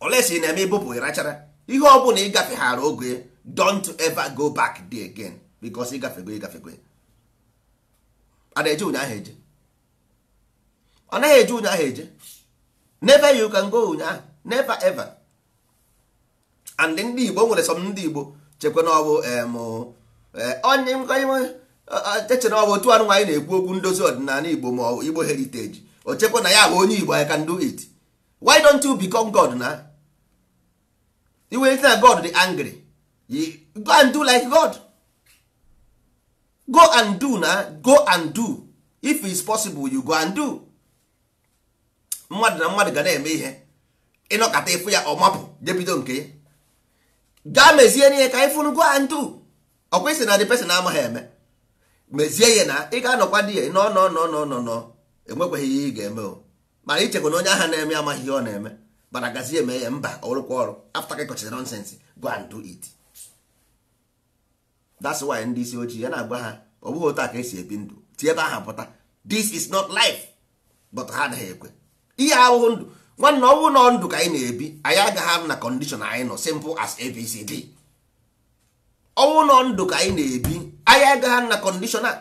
A: unless ị na-eme ịbụpụ ịrachara. Ihe ọ bụla ị gafeghara oge, don't ever go back there again, because ịgafego, ịgafego. A na-eje ụnyaahụ eje? Ọ naghị eje ụnyaahụ eje. Never you can go ụnyaahụ, never ever. And ndị Igbo nwere some, ndị Igbo chekwa na ọ bụ onye eche na ọ bụ otu anụ anyị na-ekwu okwu ndozi ọdịnala Igbo ma ọ bụ Igbo heritage, o chekwa na ya bụ onye Igbo, I can do it. Why don't you become God? Na iwe na God dị angry, you go and do like God. Go and do na, go and do. If it's possible, you go and do. Mmadụ na mmadụ ga na-eme ihe, ịnọkọta ịfụ ya, ọ mapụ jebido nke ya, gaa mezie ihe ka ịfụnụ. Go and do. Ọ kwesịrị na the person amaghị eme, mezie ya na ị ga-anọkwa di ya. Nọ nọ nọ nọ nọ nọ, enwekwaghị ihe ị ga-eme o. Mana ichekwa na onye ahụ na-eme amaghị ihe ọ na-eme, mana gazie eme ya. Mba, ọrụkwa ọrụ after ka ịkọchara nonsense. Go and do it. That's why ndị isi ojii ya na-agwa ha, ọ bụghị otu a ka esi ebi ndụ, tie ebe ahụ pụta. This is not life. But ha anaghị ekwe. Ihe ahụhụ ndụ, nwanne, ọ bụrụ na ndụ ka anyị na-ebi, anyị agaghị anọ na condition anyị nọ. Simple as ABCD. Ọnwụ nọ ndụ ka anyị na-ebi, anyị agaghị anọ na condition a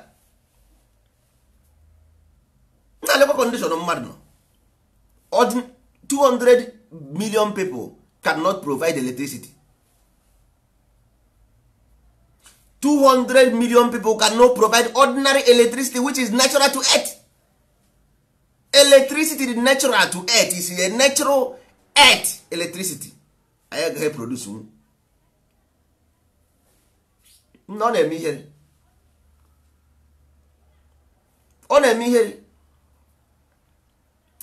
A: na-alekwa condition mmadụ nọ. 200 million people cannot provide electricity. 200 million people cannot provide ordinary electricity, which is natural to earth. Electricity is natural to earth, is a natural earth electricity. Anyị agaghị produce nwu. Ọ na-eme ihere, ọ na-eme ihere.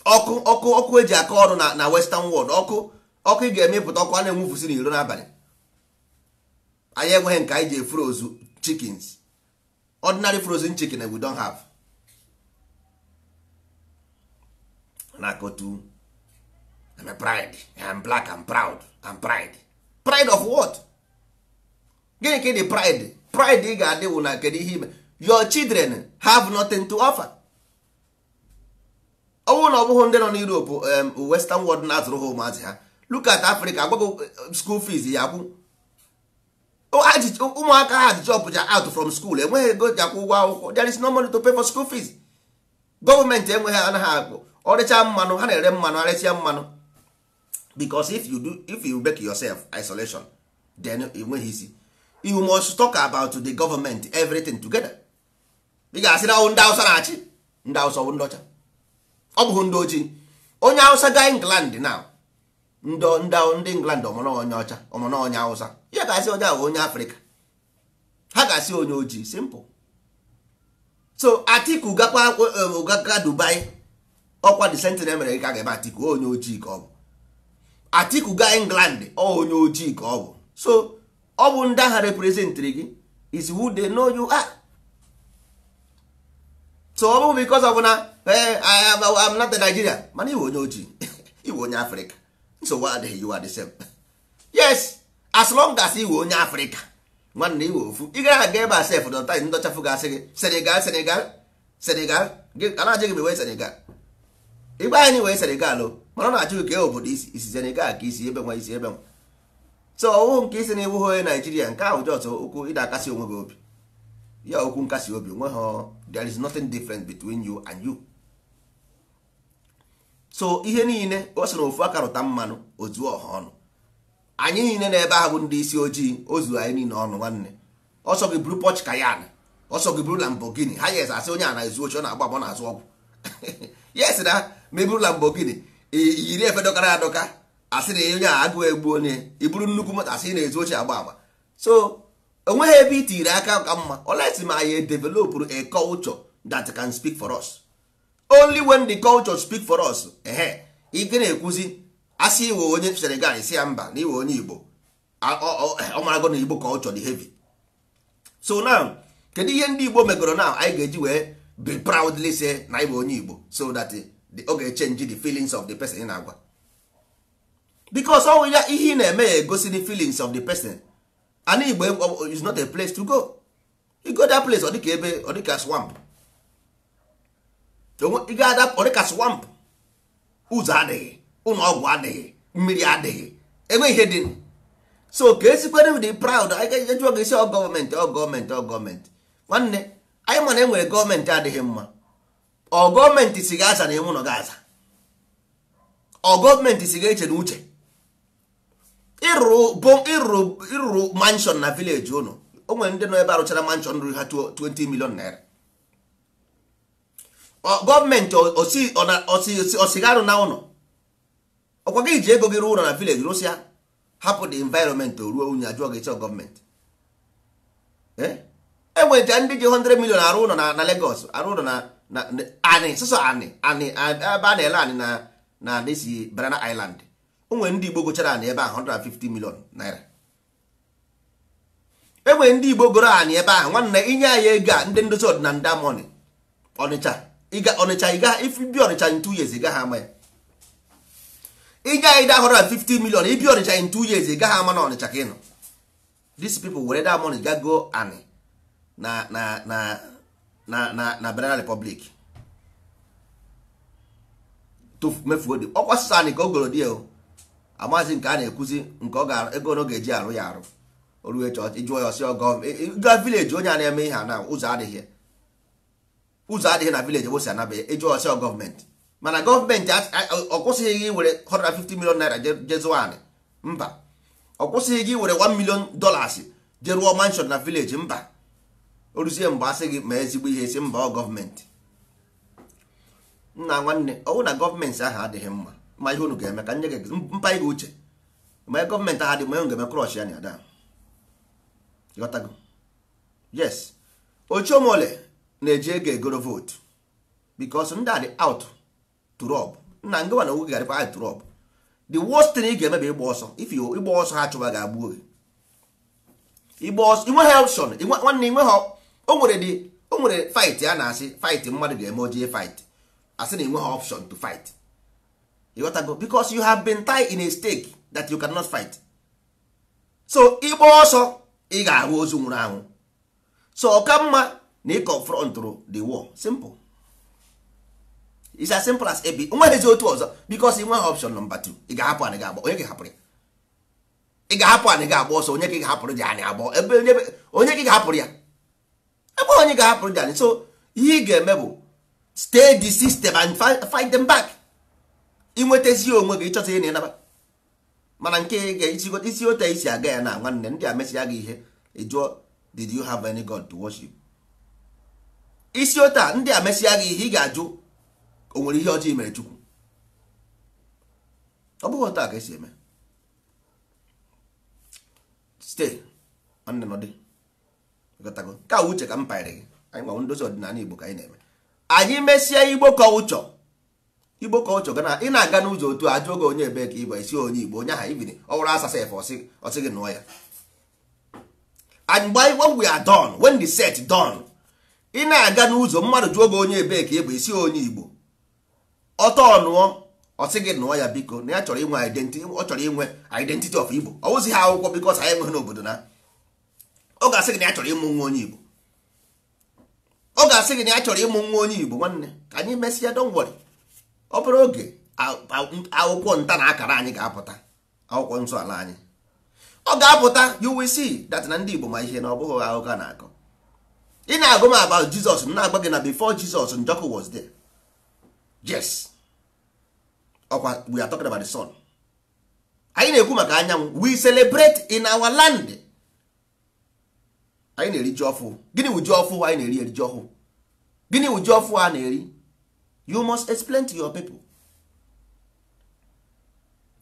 A: Ọkụ, ọkụ, ọkụ eji aka ọrụ na western world, ọkụ, ọkụ ị ga-emepụta, ọkụ a na-enwufusi n'iro n'abalị. Anyị enweghị nke anyị ji froze chickens, ordinary frozen chicken we don't have. Na-akọtu, I'm a pride, I'm black, I'm proud, I'm pride. Pride of what? Gịnị ka ị dị pride? Pride ị ga-adị wụ na kedu ihe ime? Your children have nothing to offer. Ọ bụrụ na ọ bụghị ndị nọ n'Europe, western world na-azụrụ ha ụmụazị ha. Look at Africa, agwago school fees ya akwụ ụmụaka ha ji chọpụcha out from school. Enweghị ego ji akwụ ụgwọ akwụkwọ. There is no money to pay for school fees. Gọọmenti enweghị, anaghị akwụ. Ọrịcha mmanụ ha na-ere, mmanụ arịsịa mmanụ, because if you do, if you make yourself isolation, then enweghị isi. You must talk about the government, everything together. Ị ga-asị na ndị Hausa na-achị. Ndị Hausa ọ bụ ndị ọcha? Ọ bụghị ndị ojii. Onye Hausa gaa England now, ndị England ọmụna onye ọcha, ọmụna onye Hausa, ya ga-asị onye ahụ onye Afrịka, ha ga-asị onye ojii. Simple. So Atiku gakwa gaga Dubai, ọkwa the same mere ka ga-eme Atiku. Onye ojii ka ọ bụ. Atiku gaa England, ọ onye ojii ka ọ bụ. So ọ bụ ndị agha representịrị gị. Is who they know you are. So ọ bụ because of na I'm not a Nigeria, mana iwe onye ojii, iwe onye Africa, nsogbu adịghị, you are the same. Yes, as long as iwe onye Africa, nwanne, iwe ofu. Ị gara aga ebe a sef dọta ndọchafụ ga-asị gị Senegal, Senegal, Senegal. A na-ajụ gị ma wee Senegal, ịgba anyị wee Senegal o, mana ọ na-ajụ gị ka obodo isi isi Senegal ka isi ebe nwa, isi ebe nwa. So ọwụ nke isi na iwu onye Naijiria, nke ahụ just okwu ị na-akasi onwe gị obi ya, okwu nkasi obi onwe ha. There is nothing different between you and you. So ihe niile o so na ofu aka rụta mmanụ ozu ọha ọnụ. Anyị niile n'ebe ahụ bụ ndị isi ojii, ozu anyị niile ọnụ. Nwanne, ọsọ gị buru Porsche Cayenne, ọsọ gị buru Lamborghini, ha yes, asị onye a na-ezu ochi, ọ na-agba agba, na-azụ ọgwụ. Yes, na ma iburu Lamborghini, yiri efe dọkara adọka, asị na onye a agụụ egbu onye. Iburu nnukwu moto, asị na-ezu ochi, agba agba. So onweghị ebe i tiri aka ka mma unless ma anyị develop a culture that can speak for us. Only when the culture speak for us, ehe, ike na-ekwuzi asị iwe onye Senegal, isi ya mba na iwe onye Igbo. Ọ marago na Igbo culture dị heavy. So now, kedu ihe ndị Igbo megoro now anyị ga-eji wee be proudly say na ịbụ onye Igbo, so that ọ ga-echange the feelings of the person ị na-agwa? Because ọ ya ihe ị na-eme ya egosi the feelings of the person. Ana Igbo is not a place to go. You go that place, ọ dịka ebe, ọ dịka swamp. Ị ga ọ dịka swamp, ụzọ adịghị, ụlọ ọgwụ adịghị, mmiri adịghị, enweghị ihe dị. So ka esikwere dị proud? Anyị ga-ejụọ gị isi, ọ gọọmenti, ọ gọọmenti, ọ gọọmenti. Nwanne anyị, mana enwere gọọmenti adịghị mma. Ọ gọọmenti si ga-aza na enwe ụlọ ga-aza? Ọ gọọmenti si ga-eche na uche ịrụrụ mansion na village ụnụ? O nwere ndị nọ ebe arụchara mansion ruru ha 20 million naira. Gọọmenti osigarụ na ụlọ ọkwa gị ji ego gị rụọ ụlọ na village, rụsịa, hapụ the environment o ruo unyi, ajụọ gị chọọ gọọmenti. Enwere ndị ji 100 million arụ ụlọ na Lagos, arụ ụlọ na anị sọsọ anị, anị ebe a na-ele anị na disi Banana Island. O nwere ndị Igbo gochara anị ebe ahụ 150 million naira. Enwere ndị Igbo goro anị ebe ahụ. Nwanne, inye anyị ego a, ndị ndozi ọdịnala money. Ọnịcha, ịga Ọnịcha, ịga ibi Ọnịcha in 2 years, ị gaghị ama ya. Ịga anyị da 150 million, ibi Ọnịcha in 2 years, ị gaghị ama na Ọnịcha ka ị nọ. These people were that money ga go anị na Banana Republic mefuo dị ọkwa sịsọ anị ka o goro dị o. Amazi nke a na-ekwuzi nke ọ ga ego na ọ ga-eji arụ ya arụ o ruo chọọ ịjụọ ya ọsị ọgọ gaa village. Onye a na-eme ihe a na ụzọ adịghị, ụzọ adịghị na village ebe si anabeghị, ịjụọ ọsị gọọmenti. Mana gọọmenti ọ kwụsịghị gị were 150 million naira je zụọ anị, mba. Ọ kwụsịghị gị were $1 million je rụọ mansion na village, mba. O ruzie mgbe asị gị ma ezigbo ihe si mba, ọ gọọmenti. Nna nwanne, ọ bụrụ na gọọmenti ahụ adịghị mma, ma ihe unu ga-eme ka nye gị mpa gị uche, ma gọọmenti ahụ adịghị mma, ihe unu ga-eme, crush ya na ada. Ghọtago? Yes, Ochiomole na-eji ego egoro vote because ndị a dị out to rob. Nna, ngịwa na oge garịkwa out to rob. The worst thing ị ga-eme bụ ịgba ọsọ. If you ịgba ọsọ, ha chụba ga-agbuo gị. Ịgba ọsọ, inweghị option. Nwanne, inweghị. O nwere dị, o nwere fight a na-asị fight mmadụ ga-eme ojie fight, asị na inweghị option to fight. Ịghọtago? Because you have been tied in a stake that you cannot fight. So ịgba ọsọ, ị ga-ahụ ozu nwụrụ anwụ. So ọ ka mma na ị confrontụrụ the war. Simple. It's as simple as ab nweghịzi otu ọzọ, because ị nweghị option number 2. Ị ga-ahapụ anị ga-agba onye ga-ahapụrụ ya? Ị ga-ahapụ anị ga-agba ọsọ, onye ka ị ga-ahapụrụ ji anị agba ebe? Onye ka ị ga-ahapụrụ ya ebe? Onye ga-ahapụrụ ji anị? So ihe ị ga-eme bụ stay the system and fight them back. Inwetazi onwe gị, ịchọta ihe na ịnaba. Mana nke isi otu isi aga ya na nwanne, ndị a mesịa gị ihe, ị jụọ, "Did you have any god to worship?" Isi otu a, ndị a mesịa gị ihe, ị ga-ajụ, o nwere ihe ọjọọ i mere Chukwu? Ọ bụghị otu a ka esi eme. Stay, nwanne, nọdị. Ịghọtago? Ka uche ka m panyere gị. Anyị nwa ndozi ọdịnala Igbo ka anyị na-eme. Anyị mesịa Igbo culture, Igbo culture ga na ị na-aga n'ụzọ otu a, ajụ oge onye ebe ka Igbo esi, onye Igbo, onye aha ibini ọ wụrụ asasa efe, ọsị gị nụọ ya. And by when we are done, when the set done, ị na-aga n'ụzọ mmadụ jụọ gị onye ebee ka ị bụ, isi onye Igbo, ọtọ nụọ, ọ sị gị nụọ ya biko, na ya chọrọ inwe identity, ọ chọrọ inwe identity of Igbo. Ọ wụzi ha akwụkwọ because anyị enweghị n'obodo na ọ ga-asị gị na ya chọrọ ịmụ nwa onye Igbo. Ọ ga-asị gị na ya chọrọ ịmụ nwa onye Igbo. Nwanne, ka anyị mesịa, don't worry. Ọ bụrụ oge akwụkwọ nta na akara anyị ga-apụta, akwụkwọ nsọ ala anyị ọ ga-apụta. You will see that na ndị Igbo ma ihe, na ọ bụghị akụkọ na-akọ. Ị na-agụ m about Jesus, m na-agba gị na before Jesus, Njọkụ was there. Yes, ọkwa we are talking about the sun. Anyị na-ekwu maka anyanwụ. We celebrate in our land. Anyị na-eri ji ọfụ. Gịnị wụ ji ọfụ anyị na-eri? Eri ji ọfụ. Gịnị wụ ji ọfụ a na-eri? You must explain to your people.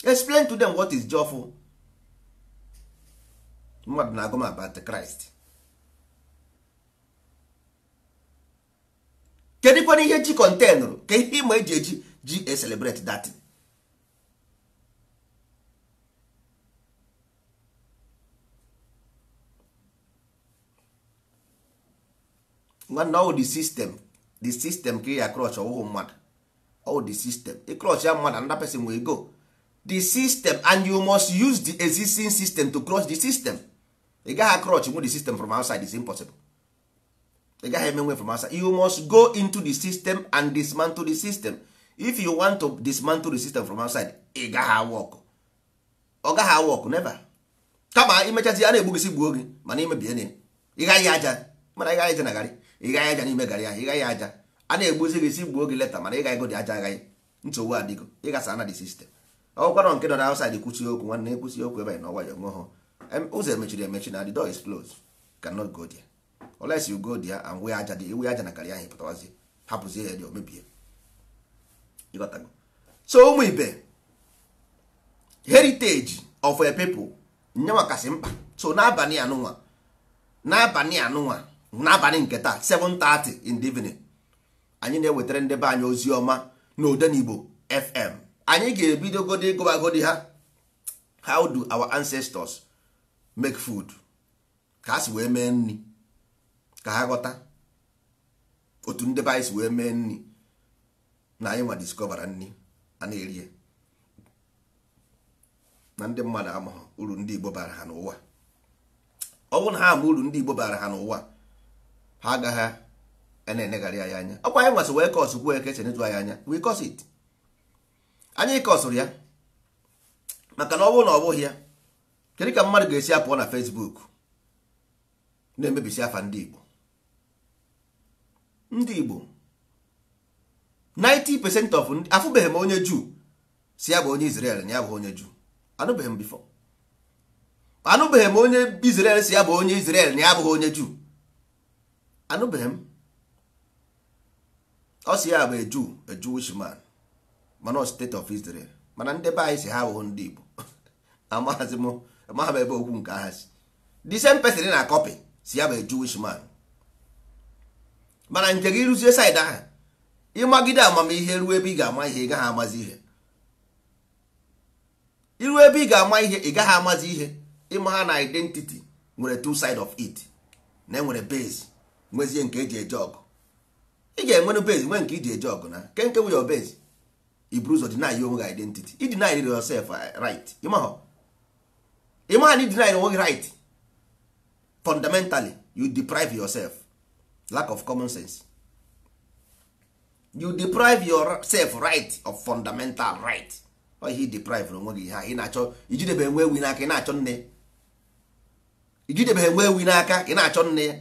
A: Explain to them what is ji ọfụ. Mmadụ na-agụ m about Christ. Kedu kwana ihe ji containụrụ? Ka ihe ịma eji eji ji e celebrate that? Nwanne, ọwụ the system, the system ka ị ya crush, ọwụhụ mmadụ, ọwụ the system. Ị crush ya mmadụ, another person will go. The system, and you must use the existing system to crush the system. Ị gaghị crush nwe the system from outside, is impossible. Ị gaghị emenwe from outside. You must go into the system and dismantle the system. If you want to dismantle the system from outside, ị gaghị work. Ọ gaghị work, never. Kama imechazi a na-egbu gị si gbuo gị, mana imebie na ị gaghị aja, mana ị gaghị aja na garị, ị gaghị aja n'ime garị ahụ, ị gaghị aja a na-egbuzi gị si gbuo gị leta, mana ị gaghị godi aja agaghị. Nsogbu adịgo, ị gasa na the system. Ọgwụkwanọ nke nọ na outside kwuchi okwu, nwanne, ekwuchi okwu ebe na ọwa ya onwe ha. Ụzọ emechiri emechi na the door is closed, cannot go there unless you go there and wee aja dị, iwe aja na garị ahụ, pụtawazie, hapụzie ya dị o mebie. Ịghọtago? So ụmụ ibe, heritage of a people nyenwa kasị mkpa. So n'abalị anụnwa, n'abalị anụnwa, n'abalị nke taa, 7:30 in the evening, anyị na-ewetara ndị be anyị ozi ọma n'Odenigbo FM. Anyị ga-ebidogodi ịgụbagodi ha how do our ancestors make food, ka ha si wee mee nri, ka ha ghọta otu ndị be anyị si wee mee nri, na anyị nwa discovera nri a na-eri ya, na ndị mmadụ amaghị uru ndị Igbo bara ha n'ụwa. Ọ bụrụ na ha ama uru ndị Igbo bara ha n'ụwa, ha agaghị na-enegharị anyị anya. Ọkwa anyị nwasị wee kọsụ kwuo eke chenetu anyị anya, we curse it. Anyị kọsụrụ ya maka na ọ bụrụ na ọ bụghị ya, kedu ka mmadụ ga-esi apụọ na Facebook na-emebisi afa ndị Igbo? Ndị Igbo 90% of ndị afụbeghị m onye Juu si ya bụ onye Israel na ya bụ onye Juu. Anụbeghị m before. Anụbeghị m onye Israel si ya bụ onye Israel na ya abụghị onye Juu. Anụbeghị m. Ọ si ya bụ a Jew, a Jewish man, mana ọ state of Israel. Mana ndị be anyị si ha abụghị ndị Igbo. Amaghịzi m, amaghị m ebe okwu nke agha si. The same person na copy si ya bụ a Jewish man, mana nke gị rụzie side ahụ, ịmagide amamihe ruo ebe ị ga-ama ihe, ị gaghị amazi ihe. Iru ebe ị ga-ama ihe, ị gaghị amazi ihe. Ịma ha na identity nwere two side of it, na enwere base, nwezie nke eji eje ọgụ. Ị ga-enwere base, nwee nke iji eje ọgụ, na nke nke wụ your base. I buru ụzọ deny onwe gị identity. I deny yourself right. Ịmaha ịmaha na i deny onwe gị right fundamentally, you deprive yourself. Lack of common sense. You deprive yourself right of fundamental right. Ọ ihe deprive onwe gị, ihe ị na-achọ ijidebe enwe ewi n'aka, ị na-achọ nne. Ijidebe enwe ewi n'aka, ị na-achọ nne ya.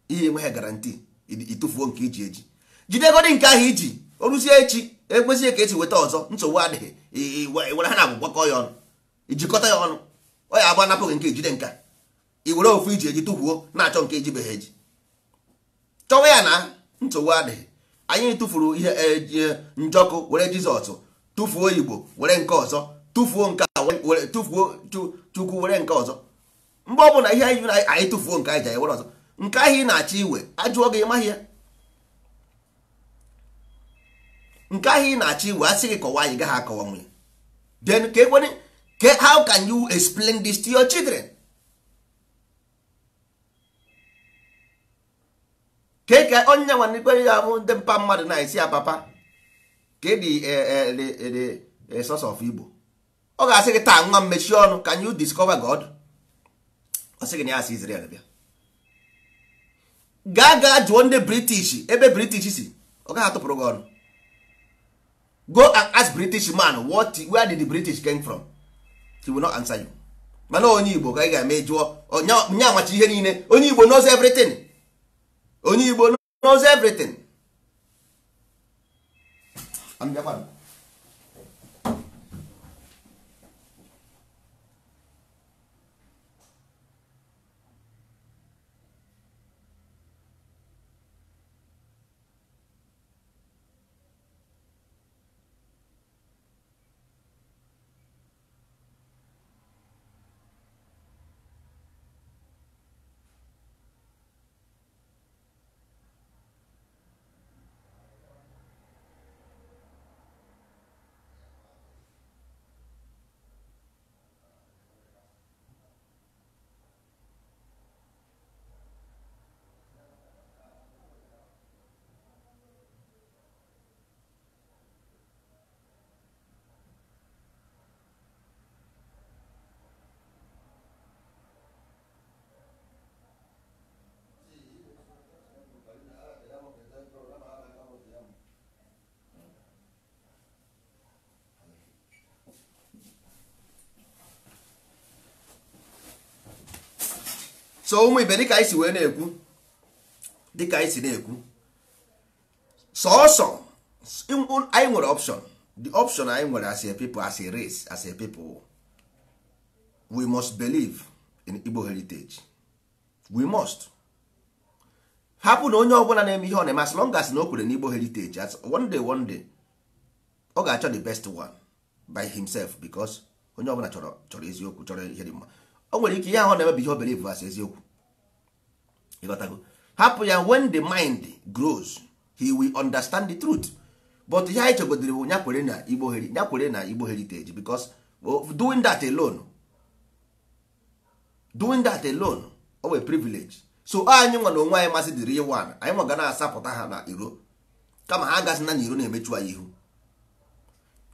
A: Ihe enweghị guarantee, ịtụfuo nke iji eji. Jidegodi nke ahụ iji, o ruzie echi ekwezie ka esi weta ọzọ, nsogbu adịghị. Were ha na agwụgbakọ ya ọnụ, ijikọta ya ọnụ, ọ ya agba anapụghị nke ijide nka. I were ofu iji eji tụfuo, na-achọ nke ejibeghị eji, chọwa ya na nsogbu adịghị. Anyị tụfuru ihe Njọkụ, were Jizọs tụfuo, Igbo were nke ọzọ tụfuo, nke a were tụfuo, Chukwu were nke ọzọ. Mgbe ọ bụla ihe anyị anyị tụfuo nke anyị ji, anyị were ọzọ. Nke ahụ ị na-achọ iwe, ajụọ gị, ịmaghị ya. Nke ahụ ị na-achọ iwe, asị gị kọwaa, anyị gaghị akọwa nwunye. Then ka ekwene, how can you explain this to your children? Ka onye nwanne kwere ya bụ ndị mpa mmadụ na-esi ya papa ka the source of Igbo. Ọ ga-asị gị taa nwa mmechi ọnụ, can you discover God? Ọ sị gị na ya si Israel bịa. Gaa gaa jụọ ndị British ebe British si, ọ gaghị atụpụrụ gị ọnụ. Go and ask British man what where did the British came from? He will not answer you. Mana onye Igbo ka ị ga-eme jụọ onye amachi ihe niile. Onye Igbo knows everything. Onye Igbo knows everything. So ụmụ ibe, dịka anyị si wee na-ekwu, dịka anyị si na-ekwu, sọọsọ anyị nwere option. The option anyị nwere as a people, as a race, as a people, we must believe in Igbo heritage. We must. Hapụ na onye ọbụla na-eme ihe ọ na-eme, as long as na o kwere n'Igbo heritage, as one day one day ọ ga-achọ the best one by himself, because onye ọbụla chọrọ eziokwu, chọrọ ihe dị mma. O nwere ike ihe ahụ na-eme bụ ihe o believe as eziokwu. Ịghọtago? Hapụ ya, when the mind grows he will understand the truth. But ihe anyị chegodiri bụ nyakwere na Igbo nyakwere na Igbo heritage, because doing that alone, doing that alone ọ wee privilege. So anyị nwa na onwe anyị masị the real one, anyị nwa ga na-asapụta ha na iro, kama ha agazi na iro na-emechu anyị ihu.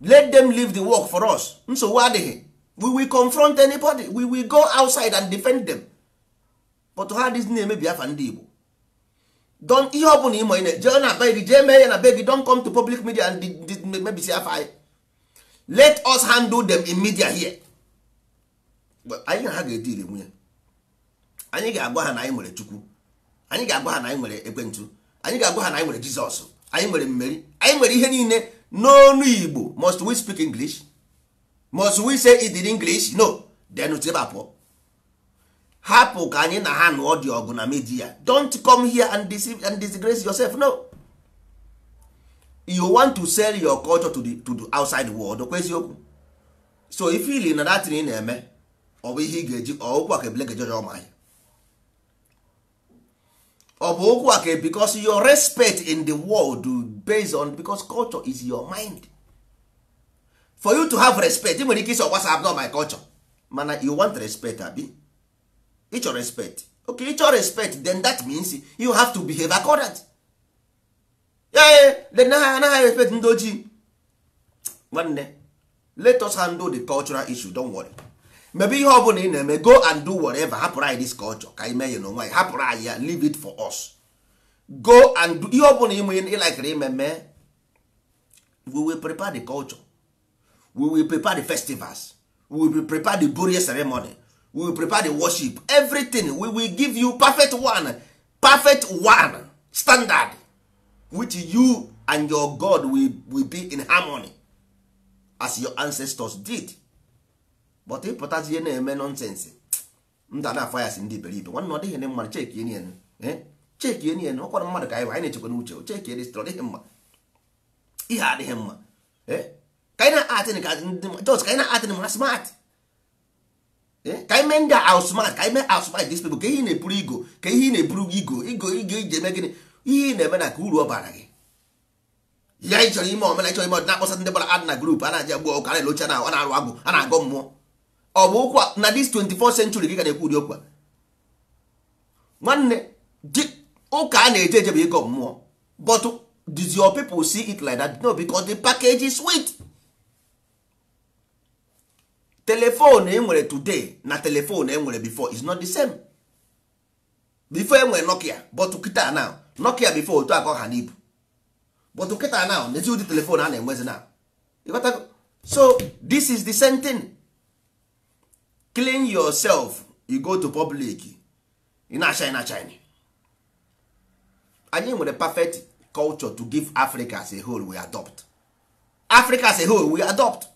A: Let them leave the work for us. Nsogbu adịghị. We will confront anybody. We will go outside and defend them. But ha adịghị na-emebi afa ndị Igbo. Don ihe ọ bụla ịmụ ị jee na be gị, jee mee ya na be gị. Don't come to public media and mebisi afa anyị. Let us handle them in media here. Anyị na ha ga-edili nwunye. Anyị ga-agwa ha na anyị nwere Chukwu. Anyị ga-agwa ha na anyị nwere ekwentị. Anyị ga-agwa ha na anyị nwere Jizọs. Anyị nwere mmeri. Anyị nwere ihe niile n'ọnụ Igbo. Must we speak English? Must we say it in English? No. Then ebe pụọ. Hapụ ka anyị na ha nụọ dị ọgụ na media. Don't come here and deceive and disgrace yourself. No. You want to sell your culture to the outside world. Okwa eziokwu. So if you na that thing ị na-eme, ọ bụ ihe ị ga-eji okwu aka ebele ga-ejeje ọma ahịa. Ọ bụ okwu aka, because your respect in the world based on, because culture is your mind. For you to have respect, ị nwere ike isi ọgbasa not my culture, mana you want respect, abi ị chọrọ respect. Okay, ị chọrọ respect, then that means you have to behave accordant. Yeah, then anaghị respect ndị ojii. Nwanne, let us handle the cultural issue, don't worry. Maybe ihe ọ bụla ị na-eme, go and do whatever. Hapụrụ anyị this culture ka anyị mee ya n'onwe anyị. Hapụrụ anyị ya, leave it for us. Go and do ihe ọ bụla ị likere ime mee. We will prepare the culture. We will prepare the festivals. We will prepare the burial ceremony. We will prepare the worship. Everything. We will give you perfect one. Perfect one standard, which you and your God will be in harmony, as your ancestors did. But ịpụtazi ihe na-eme nonsense, ndị a na-afọ ya si ndị iberibe. Nwanne, ọ dịghị mma. Cheki enyi, cheki enyi, ọkwara mmadụ ka anyị bụ, anyị na-echekwa n'uche. Cheki edi, ọ dịghị mma. Ihe adịghị mma. Ka anyị na-atịn ka just ka anyị na-atịn ma smart, ka anyị mee ndị outsmart, ka anyị mee outsmart these people. Ka ihe ị na-eburu igo, ka ihe ị na-eburu igo igo igo iji eme gịnị? Ihe ị na-eme na ka uru ọ bara gị. Ya ị chọrọ ime omena, chọrọ ime ọdịna, akpọsa ndị gbara ad na group a na-aji agbu ọkụ, a na-elocha na a na-arụ agwụ, a na-agọ mmụọ. Ọ bụ okwu na this 24th century gị ga na-ekwu ụdị okwu a? Nwanne, Ụka a na-eje eje bụ ịgọ mmụọ. But does your people see it like that? No, because the package is sweet. Telephone e nwere today na telephone e nwere before is not the same. Before e nwere Nokia, but kịta now Nokia before otu akọ ha n'ibu, but kịta now n'ezi ụdị telephone a na-enwezi now. You got to... So this is the same thing. Clean yourself, you go to public, ị na-ashine ashine. Anyị nwere perfect culture to give Africa as a whole, we adopt. Africa as a whole, we adopt.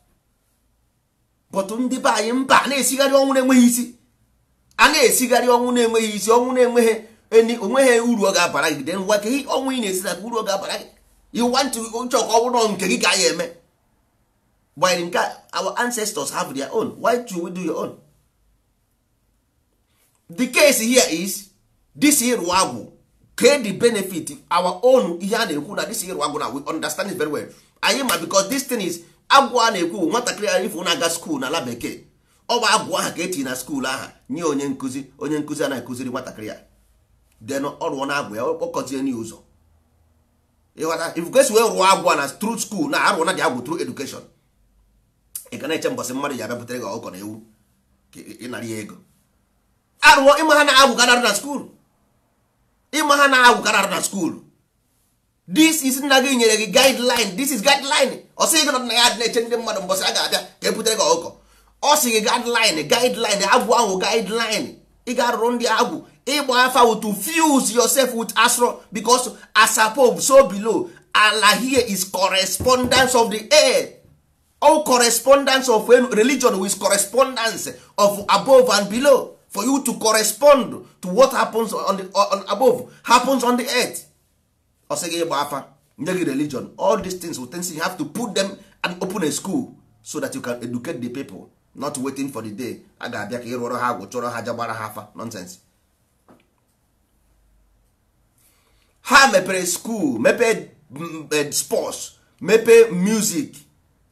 A: But ndị be anyị mba na-esigharị ọnwụ na-enweghị isi. A na-esigharị ọnwụ na-enweghị isi, ọnwụ na-enweghị onweghị uru ọ ga-abara gị. Then gwa ka ọnwụ ị na-esi na uru ọ ga-abara gị. You want to chọ ka ọ bụrụ nke gị ka ya eme. While nke our ancestors have their own, why should we do your own? The case here is this ịrụ agwụ ke the benefit our own. Ihe a na-ekwu na this ịrụ agwụ na we understand it very well. Anyị ma because this thing is agwụ a na-ekwu nwatakịrị anyị ifụ na-aga school na ala bekee, ọ bụ agwụ aha ka etinye na skuul aha nye onye nkụzi, onye nkụzi a na-akụziri nwatakịrị ya, then ọ rụọ na agwụ ya kpọkọzie n'ụzọ. Ịghọta if kwesị wee rụọ agwụ na through school na arụọ na dị agwụ through education, ị ga na-eche mbọsị mmadụ ya abịa butere gị ọkụkọ na ewu ka ị nara ya ego. Arụọ ịma ha na agwụ ka na-arụ na skuul, ịma ha na agwụ ka na-arụ na skuul. This is nna gị nyere gị guideline, this is guideline. Ọ sịghị gị na ya na-eche ndị mmadụ mbọsị a ga-abịa ka e butere gị ọkụkọ. Ọ sị gị guideline, guideline agwụ ahụ guideline. Ị ga-arụrụ ndị agwụ ịgba afa to fuse yourself with astro, because as above so below. Allah here is correspondence of the air. All correspondence of religion with correspondence of above and below. For you to correspond to what happens on the on above happens on the earth. Ọ sị gị ịgba afa nye gị religion, all these things will things you have to put them and open a school so that you can educate the people, not waiting for the day a ga-abịa ka ị rụọrọ ha agwụ chọrọ ha jagbara ha afa nonsense. Ha mepere school, mepee sports, mepee music,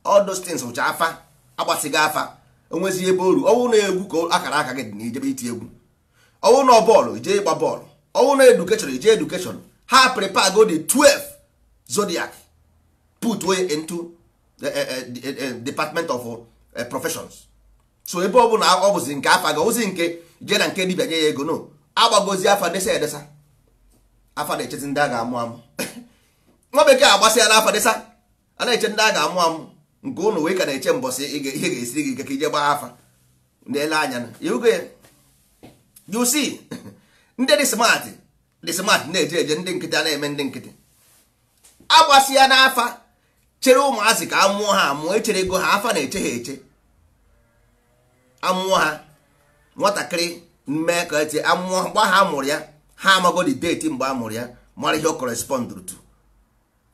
A: all those things wụcha afa agbasịghị afa. Onwezi ebe oru ọwụ na egwu ka akara aka gị dị na ijebe iti egwu, ọwụ na bọọlụ ije ịgba bọọlụ, ọwụ na education ije education. Ha prepare go the 12 zodiac put way into the department of professions. So ebe ọ bụ na ọ bụzi nke afa gị, ọbụzi nke je na nke dibịa nye ya ego, no agbagozi afa desa edesa. Afa na-echezi ndị a ga-amụ amụ. Nwa bekee agbasịa na afa desa, a na-eche ndị a ga-amụ amụ. Nke ụnụ wee ka na-eche mbọsị ihe ga-esiri gị ike ka ije gbaa afa na-ele anya na you see ndị dị smart, dị smart na-eje eje, ndị nkịtị a na-eme ndị nkịtị agbasịa n'afa chere ụmụazị ka amụọ ha amụọ, echere ego ha afa na-eche ha eche amụọ ha. Nwatakịrị mee ka eche amụọ mgbe ha amụrụ ya, ha amago the date mgbe a mụrụ ya, mara ihe ọ correspond to.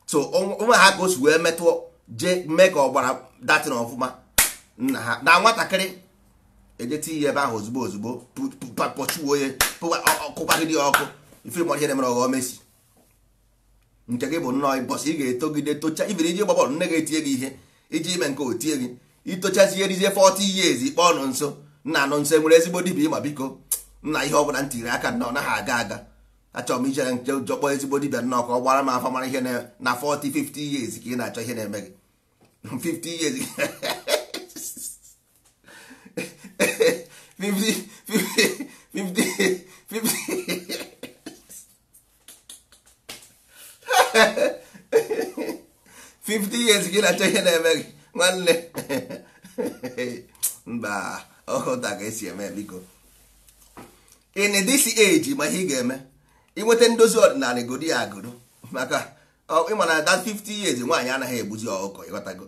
A: So onwe ha ka o si wee metụọ jee mee ka ọ gbara datin ọfụma nna ha na nwatakịrị ejeti ihe ebe ahụ ozugbo ozugbo pọchuo ya kụkwagide ya ọkụ ife mara ihe na-emere ọghọ mesi. Nke gị bụ nnọọ bọsị ị ga-etogide tocha ibiri iji gba bọọlụ nne ga-etinye gị ihe iji ime nke otie gị itochazie erizie 40 years ikpe ọnụ nso nna anụ nso enwere ezigbo dibịa ịma biko nna ihe ọbụla m tiri aka nna ọ naghị aga aga, achọrọ m ichere nche jọkpọ ezigbo dibịa nnọọ ka ọ gbara m afa mara ihe na 40 50 years ka ị na-achọ ihe na-eme gị 50 years 50 50 50 50 years ka ị na-achọ ihe na-eme gị nwanne. Mba ọhụta ka esi eme biko. In this age ma ihe ị ga-eme inweta ndozi ọdịnala godi ya agụrụ maka ịma na that 50 years nwaanyị anaghị egbuzi ọkụkọ, ịghọtago.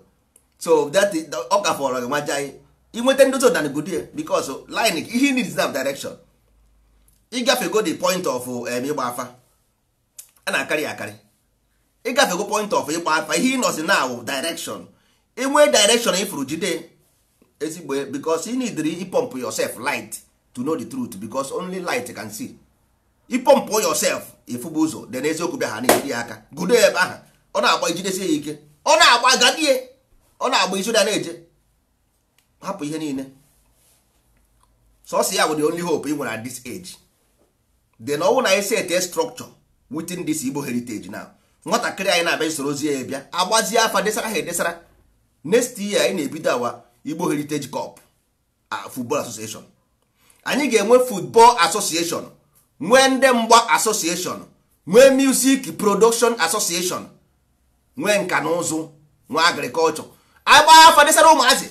A: So that ọ ka fọrọ gị nwajaghị inweta ndozi ọdịnala godi ya because line ihe needs that direction. Ịgafego the point of ịgba afa a na-akarị akarị, ịgafego point of ịgba afa ihe ịnọzi now direction. Inwe direction ifuru jide ezigbo because you need to pump yourself light to know the truth because only light can see. I pump yourself ifubu ụzọ then eziokwu bịa ha na-eri ya aka gudo ebe ahụ ọ na-agba ijidesie ya ike, ọ na-agba gadie, ọ na-agba iso ya na-eje hapụ ihe niile. Sọsọ ya bụ the only hope ị nwere at this age. Then ọwụ na esi ete structure Within this Igbo heritage now, nwatakịrị anyị na-abịa sorozie ya bịa agbazie afa, desara ha edesara. Next year anyị na-ebido awa Igbo Heritage Cup Football Association. Anyị ga-enwe football association, nwee ndị mgba association, nwee music production association, nwee nka na ụzụ, nwee agriculture. Agba afa desara ụmụazị,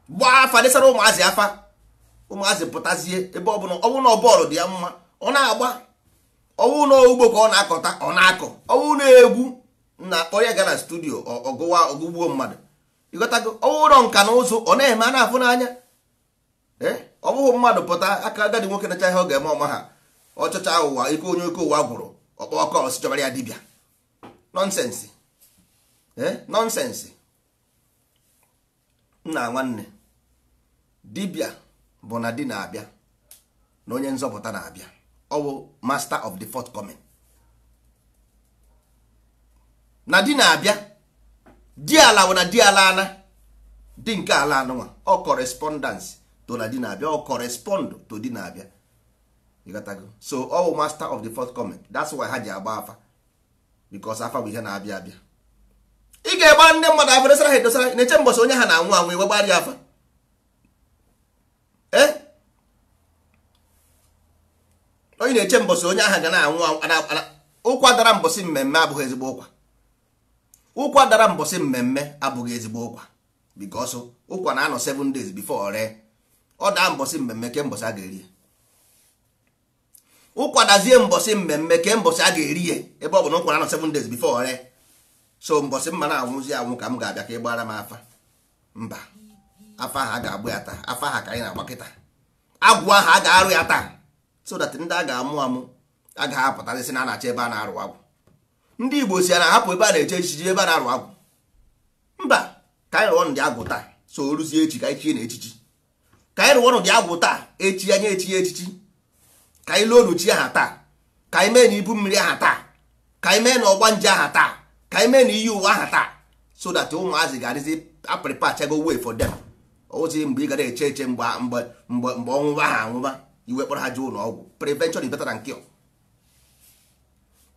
A: gbaa afa desara ụmụazị afa. Ụmụazị pụtazie, ebe ọ bụla ọ bụla bọọlụ dị ya mma, ọ na-agba. Ọwụ na ugbo ka ọ na-akọta, ọ na-akọ. Ọwụ na egwu na onye ga na studio ọgụwa ọgụgbuo mmadụ, ịghọtago? Ọwụ ụlọ nka na ụzụ ọ na-eme, a na-afụ n'anya. Ọ bụghị mmadụ pụta aka agadi nwoke nacha ihe ọ ga-eme, ọma ha ọchọcha ụwa ike, onye oke ụwa gwụrụ, ọkpọ ọkọ ọsị chọbara ya dibịa. Nonsense, nonsense. Nna nwanne, dibịa bụ na di na-abịa na onye nzọpụta na-abịa. Ọ bụ master of the forthcoming na di na-abịa. Di ala bụ na di ala ana di nke ala anụnwa. Ọ correspondence to na di na-abịa, ọ correspond to di na-abịa, ịghọtago? So ọ bụ master of the forthcoming. That's why ha ji agba afa, because afa bụ ihe na-abịa abịa. Ị ga-egba ndị mmadụ afa, dosara ha edosara, na-eche mbọsị onye ha na-anwụ anwụ iwe gbara ya afa. Ee, onye na-eche mbọsị onye ahụ ga na-anwụ anwụ. Ụkwa dara mbọsị mmemme abụghị ezigbo ụkwa. Ụkwa dara mbọsị mmemme abụghị ezigbo ụkwa, because ụkwa na-anọ 7 days before ọ ree. Ọ daa mbọsị mmemme, ke mbọsị a ga-eri ya? Ụkwa dazie mbọsị mmemme, ke mbọsị a ga-eri ya? Ebe ọ bụ na ụkwa na-anọ 7 days before ọ ree. So mbọsị mma na-anwụzi anwụ ka m ga-abịa ka ị gbara m afa? Mba. Afa ahụ a ga-agbụ ya taa. Afa ahụ ka anyị na-agba kịta. Agwụ ahụ a ga-arụ ya taa, so that ndị a ga-amụ amụ agaghị apụtasị na a na-achọ ebe a na-arụ agwụ. Ndị Igbo si a na-ahapụ ebe a na-eche echichi, ebe a na-arụ agwụ. Mba, ka anyị rụọ ndị agwụ taa, so o ruzie echi ka anyị chie na echichi. Ka anyị rụọ ndị agwụ taa, echi anya echi echichi. Ka anyị lụọ onuchi aha taa, ka anyị mee na ibu mmiri aha taa, ka anyị mee na ọgbanje aha taa, ka anyị mee na iyi ụwa aha taa, so that ụmụazị ga-adịzi aprịpachago way for them. Ozi mgbe ị gara eche eche, mgbe mgbe mgbe mgbe ọnwụba ha anwụba, iwe kpọrọ ha jee ụlọ ọgwụ. Prevention is better than cure.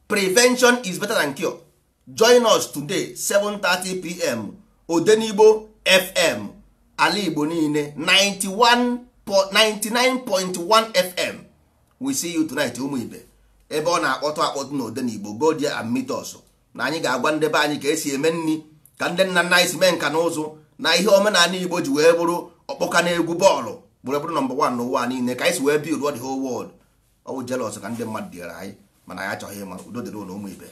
A: Prevention is better than cure. Join us today, 7:30 p.m., Odenigbo FM, ala Igbo niile, 91 99.1 FM. We see you tonight, ụmụ ibe. Ebe ọ na-akpọtụ akpọtụ na Odenigbo, go there and meet us. Na anyị ga-agwa ndị be anyị ka esi eme nri, ka ndị nna nna anyị si mee nka na ụzụ na ihe omenala Igbo ji wee bụrụ ọkpọka na egwu bọọlụ, bụrụ number 1 n'ụwa niile, ka anyị si wee build the whole world. Ọ bụ jealous ka ndị mmadụ dịara anyị, mana anyị achọghị ịma. Udo dịrị ụnụ, ụmụ ibe.